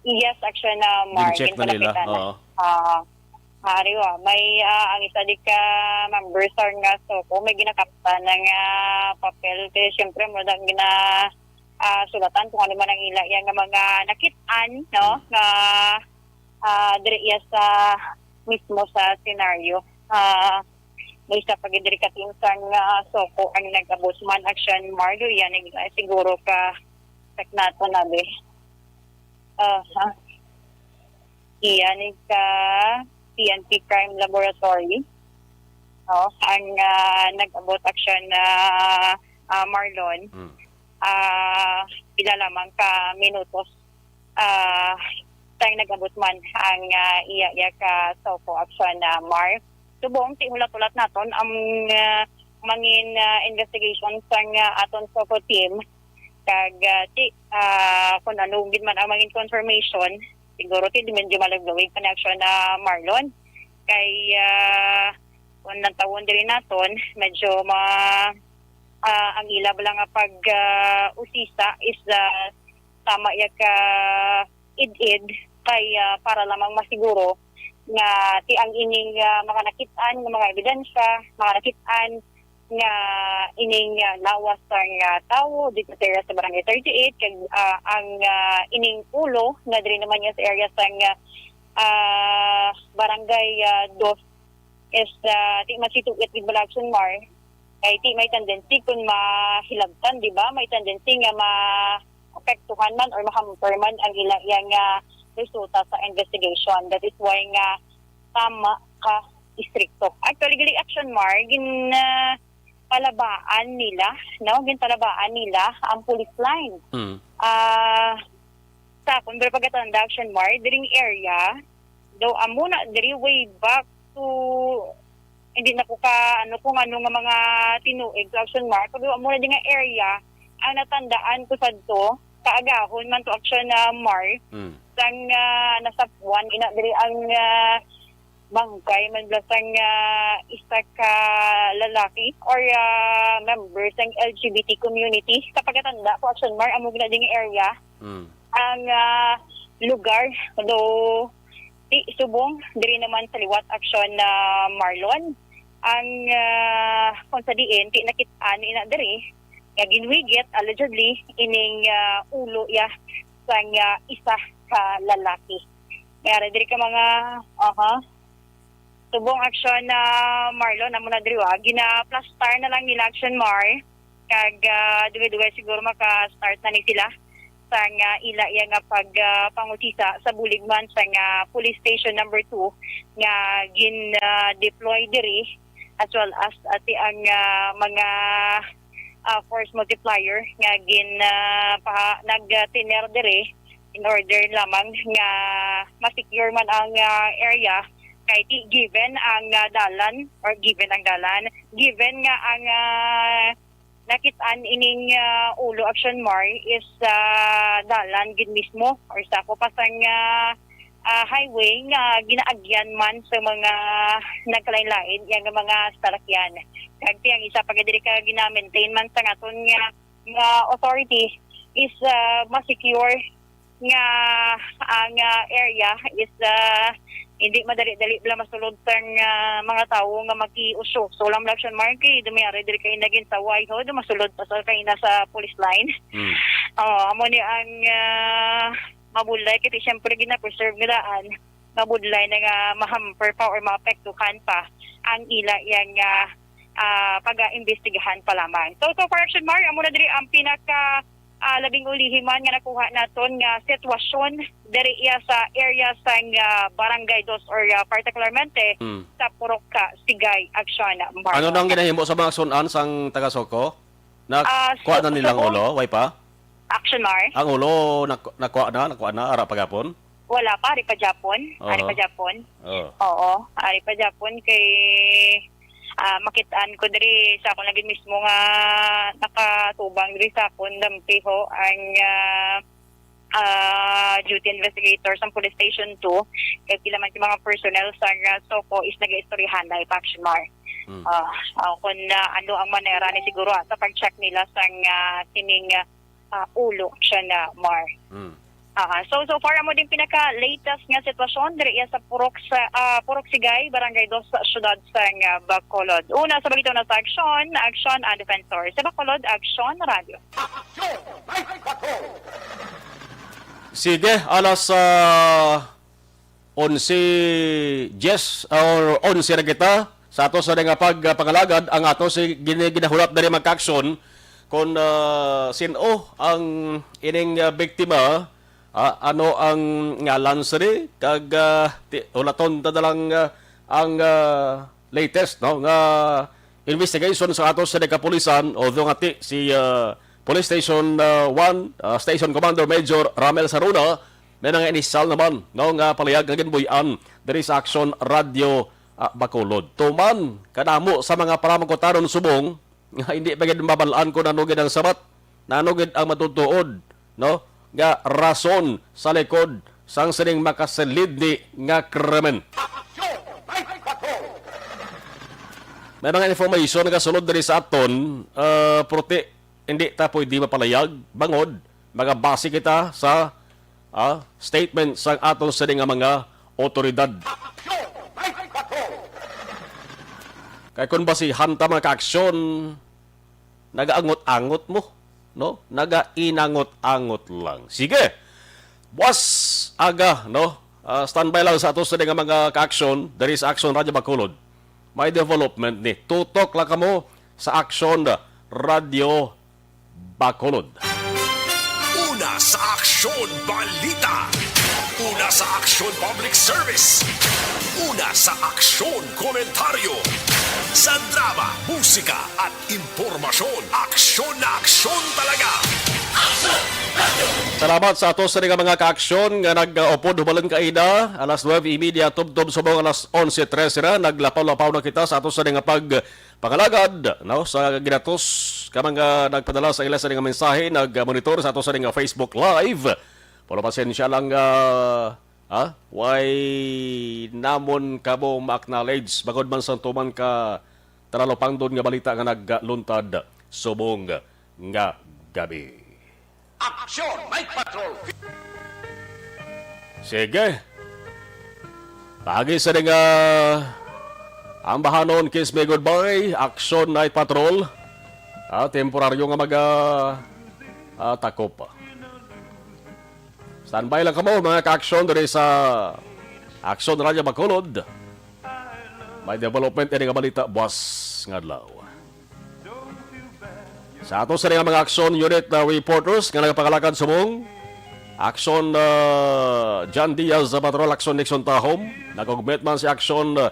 Yes, Action, ah, Mar, Gin-check na nila, ginpalapitan na. Oo. Ah, ari wa, may, ah, ang isa di ka members or nga SOCO, may ginakapta na nga papel. Kaya siyempre, mo lang gina, ah, sulatan kung ano man ang ila, yan nga mga nakit-an, no? Hmm. Nga, ah, diri iya sa mismo sa senaryo. Ah, may isa pa gid diri ka team sang, ah, SOCO ang nag-abot man, Action Mar, do yan, eh, siguro ka check nato na, be. Aha. Iya ni ka P N P Crime Laboratory. Oh, ang, ah, nag-abot, Action, ah, ah, Marlon. Hmm. Ah, pila lamang ka minutos, ah, sang nag-abot man ang, ah, iya, iya ka SOCO, Action, ah, Mar. Subong, ti hulat-hulat naton ang, ah, mangin, ah, investigation sang, ah, aton SOCO team. Kag, ah, ti, ah, kung ano gid man ang mangin confirmation, siguro ti medyo malagluwig pa ni, Action, ah, Marlon. Kay, ah, kung nantawon diri naton, medyo ma-, ah, ang ila bala nga pag, ah, usisa is, ah, tama ya ka id-id kay, ah, para lamang masiguro nga ti ang ining, ah, mga nakit-an nga mga ebidensya, mga nakit-an nga ining, ah, lawas sang, ah, tawo dito sa area sa Barangay thirty-eight, kag, ah, ang, ah, ining ulo nga diri naman niya sa area sang, ah, Barangay, ah, Dos is, ah, ti masituit gid bala, Action Mar, kay ti may tendency kung mahilabtan, di ba? May tendency nga maapektuhan man or mahamper man ang ila iya nga resulta sa investigation. That is why nga tama ka istrikto. Actually, gali, Action Mar, gin, ah, palabaan nila, no? Ginpalabaan nila ang police line. Mm. Ah, sa akon, pero pagkatanda, Action Mar, diring area, daw amo na diri way back to, hindi na ko ka, ano, kung ano nga mga tinuig to, Action Mar, pero amo na di nga area ang natandaan ko sadto, kaagahon man to, Action, ah, Mar, Mm. sang, ah, nasapwan, ina diri ang, ah, bangkay man bala sang, ah, isa ka lalaki or, ah, member sang L G B T community. Sa pagkatanda ko, Action Mar, amo gina ding area Mm. ang, ah, lugar. Though, di subong, diri naman sa liwat, Action, ah, Marlon. Ang, ah, kung sa diin, di nakit-an ina diri, nga ginwigit, allegedly, ining, ah, ulo ya sang, ah, isa ka lalaki. May ara diri ka mga, aha. Subong, Action, ah, Marlon, amo na diri, wa. Gina-plastar na lang nila, Action Mar. Kag, ah, dugay-dugay siguro maka-start na ni sila sang, ah, ila iya nga pag, ah, pangusisa sa bulig man sang, ah, Police Station Number Two nga gin, ah, deploy diri, as well as ati ang, ah, mga, ah, force multiplier nga gin, ah, pa, nagtiner diri in order lamang nga ma-secure man ang, ah, area, kay ti-, given ang, ah, dalan, or given ang dalan, given nga ang, ah, nakit-an ining, ah, ulo, Action Mar, is, ah, dalan gid mismo or sako pa sang, ah, ah, highway nga ginaagyan man sa mga nagkalain-lain yang mga salakyan. Kag ti ang isa pa gid diri ka gina-maintain man sa aton nga, nga authority is, ah, ma-secure nga ang, ah, area is, ah, hindi madali-dali bala masulod sang, ah, mga tawo nga magkiusyo. So, lang lang siya, Mark, eh, dumiyari diri kay naging taway, ho, dumasulod pa sa kay nasa police line. Mm. Oh, amo ni ang, ah, mabulay, kay siyempre gina-preserve nila an mabudlay na nga mahamper pa or maapektuhan pa ang ila yang, ah, ah, pag-aimbestigahan pa lamang. So, so far, Action Mar, amo na diri ang pinaka, ah, labing ulihi man nga nakuha naton nga sitwasyon diri iya sa area sang, ah, Barangay Dos or, ah, particularmente Mm. sa Purok, ah, Sigay, Action Mar. Ano nang ginahimo sa mga sunan sang taga Soko? Ah, Nakuha so, na nilang so, ulo? Way pa? Action Mar? Ang ulo, nak-, nakuha na, nakuha na, ara pa gapon? Wala pa, ari pa Japon. Ari Aha. pa Japon. Oh. Oo, ari pa Japon kay, ah, makit-an ko diri sa akon lagi mismo nga nakatubang diri sa akon dampi ho ang, ah, ah, duty investigator sa Police Station Two. Kay pila man yung mga personnel sa, ah, Soko is nag-istoryahan na Action Mar. Hmm. Ah, ah, kung, ah, ano ang manera ni siguro, ah, sa pag-check nila sa, ah, kining, ah, ah, ulo siya na Mar. Hmm. Ah, so, so far, amo din pinaka-latest nga sitwasyon diri iya sa Purok sa, ah, Purok Sigay, Barangay Dos sa siyudad sa, ah, Bacolod. Una sa bagito na sa aksyon, aksyon ang defensor. Sa Bacolod, Aksyon Radio. Aksyon! May Bacolod! Sige, alas, ah, onse diyes or onse na kita. Sa ato sa nga pagpangalagad, ang ato si gini-, ginahulat diri, mga kaaksyon, kung, ah, sin-o ang ining, ah, biktima, ah, ano ang ngalan sini, kag, ah, ti-, hulaton ta na lang, ah, ang, ah, latest, no, nga investigation sa ato sa kapulisan, although nga ti si, ah, Police Station, ah, one, ah, Station Commander Major Ramel Saruna, may mga inisyal naman, no, nga palayag nga ginbuy-an diri sa Aksyon Radio, ah, Bacolod. Tuman kadamo sa mga palamangkutanon subong nga hindi pa gid mabal-an kung ano gid ang sabat, nano gid ang matutuod, no, nga rason sa likod sang sining makasilidni nga krimen. May mga information nga sulod diri sa aton, ah, pero ti hindi ta pwede mapalayag, bangod magabase kita sa, ah, statement sang aton sini nga mga otoridad. Kay kung basihan ta, mga kaaksyon, nagaangot-angot mo, no? Nagainangot-angot lang. Sige. Buwas aga, no? Ah, standby lang sa ato sini nga mga kaaksyon diri sa Aksyon Radio Bacolod. May development ni. Tutok lang kamo sa Aksyon Radio Bacolod. Una sa Aksyon Balita. Una sa Aksyon Public Service. Una sa Aksyon Komentaryo. Sa drama, musika, at impormasyon, aksyon na aksyon talaga. Salamat sa ato sa nga mga kaaksyon nga nag-upod hubalan kaina, alas nuebe y media, tubtob subong alas onse trese na, naglapaw-lapaw na kita sa ato sa nga pagpangalagad, no, sa ginatos ka mga nagpadala sa ila sa nga mensahe, nag-monitor sa ato sa nga Facebook Live. Pero pasensya lang, ah, Ha? Way namon kamo ma-acknowledge bangod man sang tuman ka talalupangdon nga balita nga nagluntad subong nga gabi. Action Night Patrol. Sige. Pagi sa nga ambahanon, kiss me goodbye, Action Night Patrol. Ah, temporaryo nga mag ah, ah, takop. Standby lang kamo, mga ka-action, diri sa Action Radio Bacolod. May development ini nga balita buwas nga adlaw. Sa ato sa nga mga action unit na reporters nga nagapangalagad subong Action, ah, John Diaz sa Patrol, Action Nixon Tahom. Nag-augment man si Action, ah,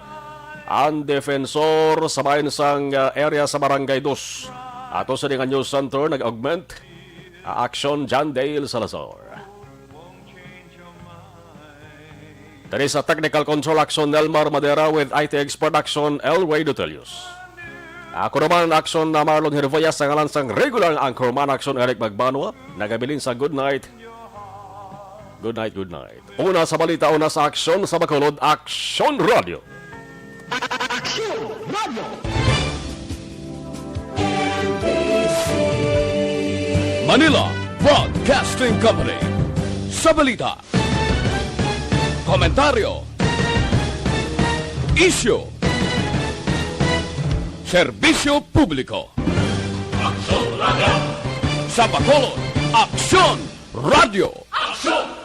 ang defensor sa bayan sang, ah, area sa Barangay Dos. Ato sa nga news center, nag-augment, ah, Action John Dale Salazar. Diri sa Technical Control, Action Nelmar Madera, with I T X Production, Elway Dutelius. Ako naman, Action na Marlon Hervoya, sa ngalan sang regular nga anchorman, Action Eric Magbanwa, nagabilin sa good night. Good night, good night. Una sa balita, una sa aksyon sa Bacolod, Action Radio. Action Radio. Manila Broadcasting Company. Sa balita, komentaryo, isyu, serbisyo publiko. Action Radio. Sa Bacolod, Action Radio. Action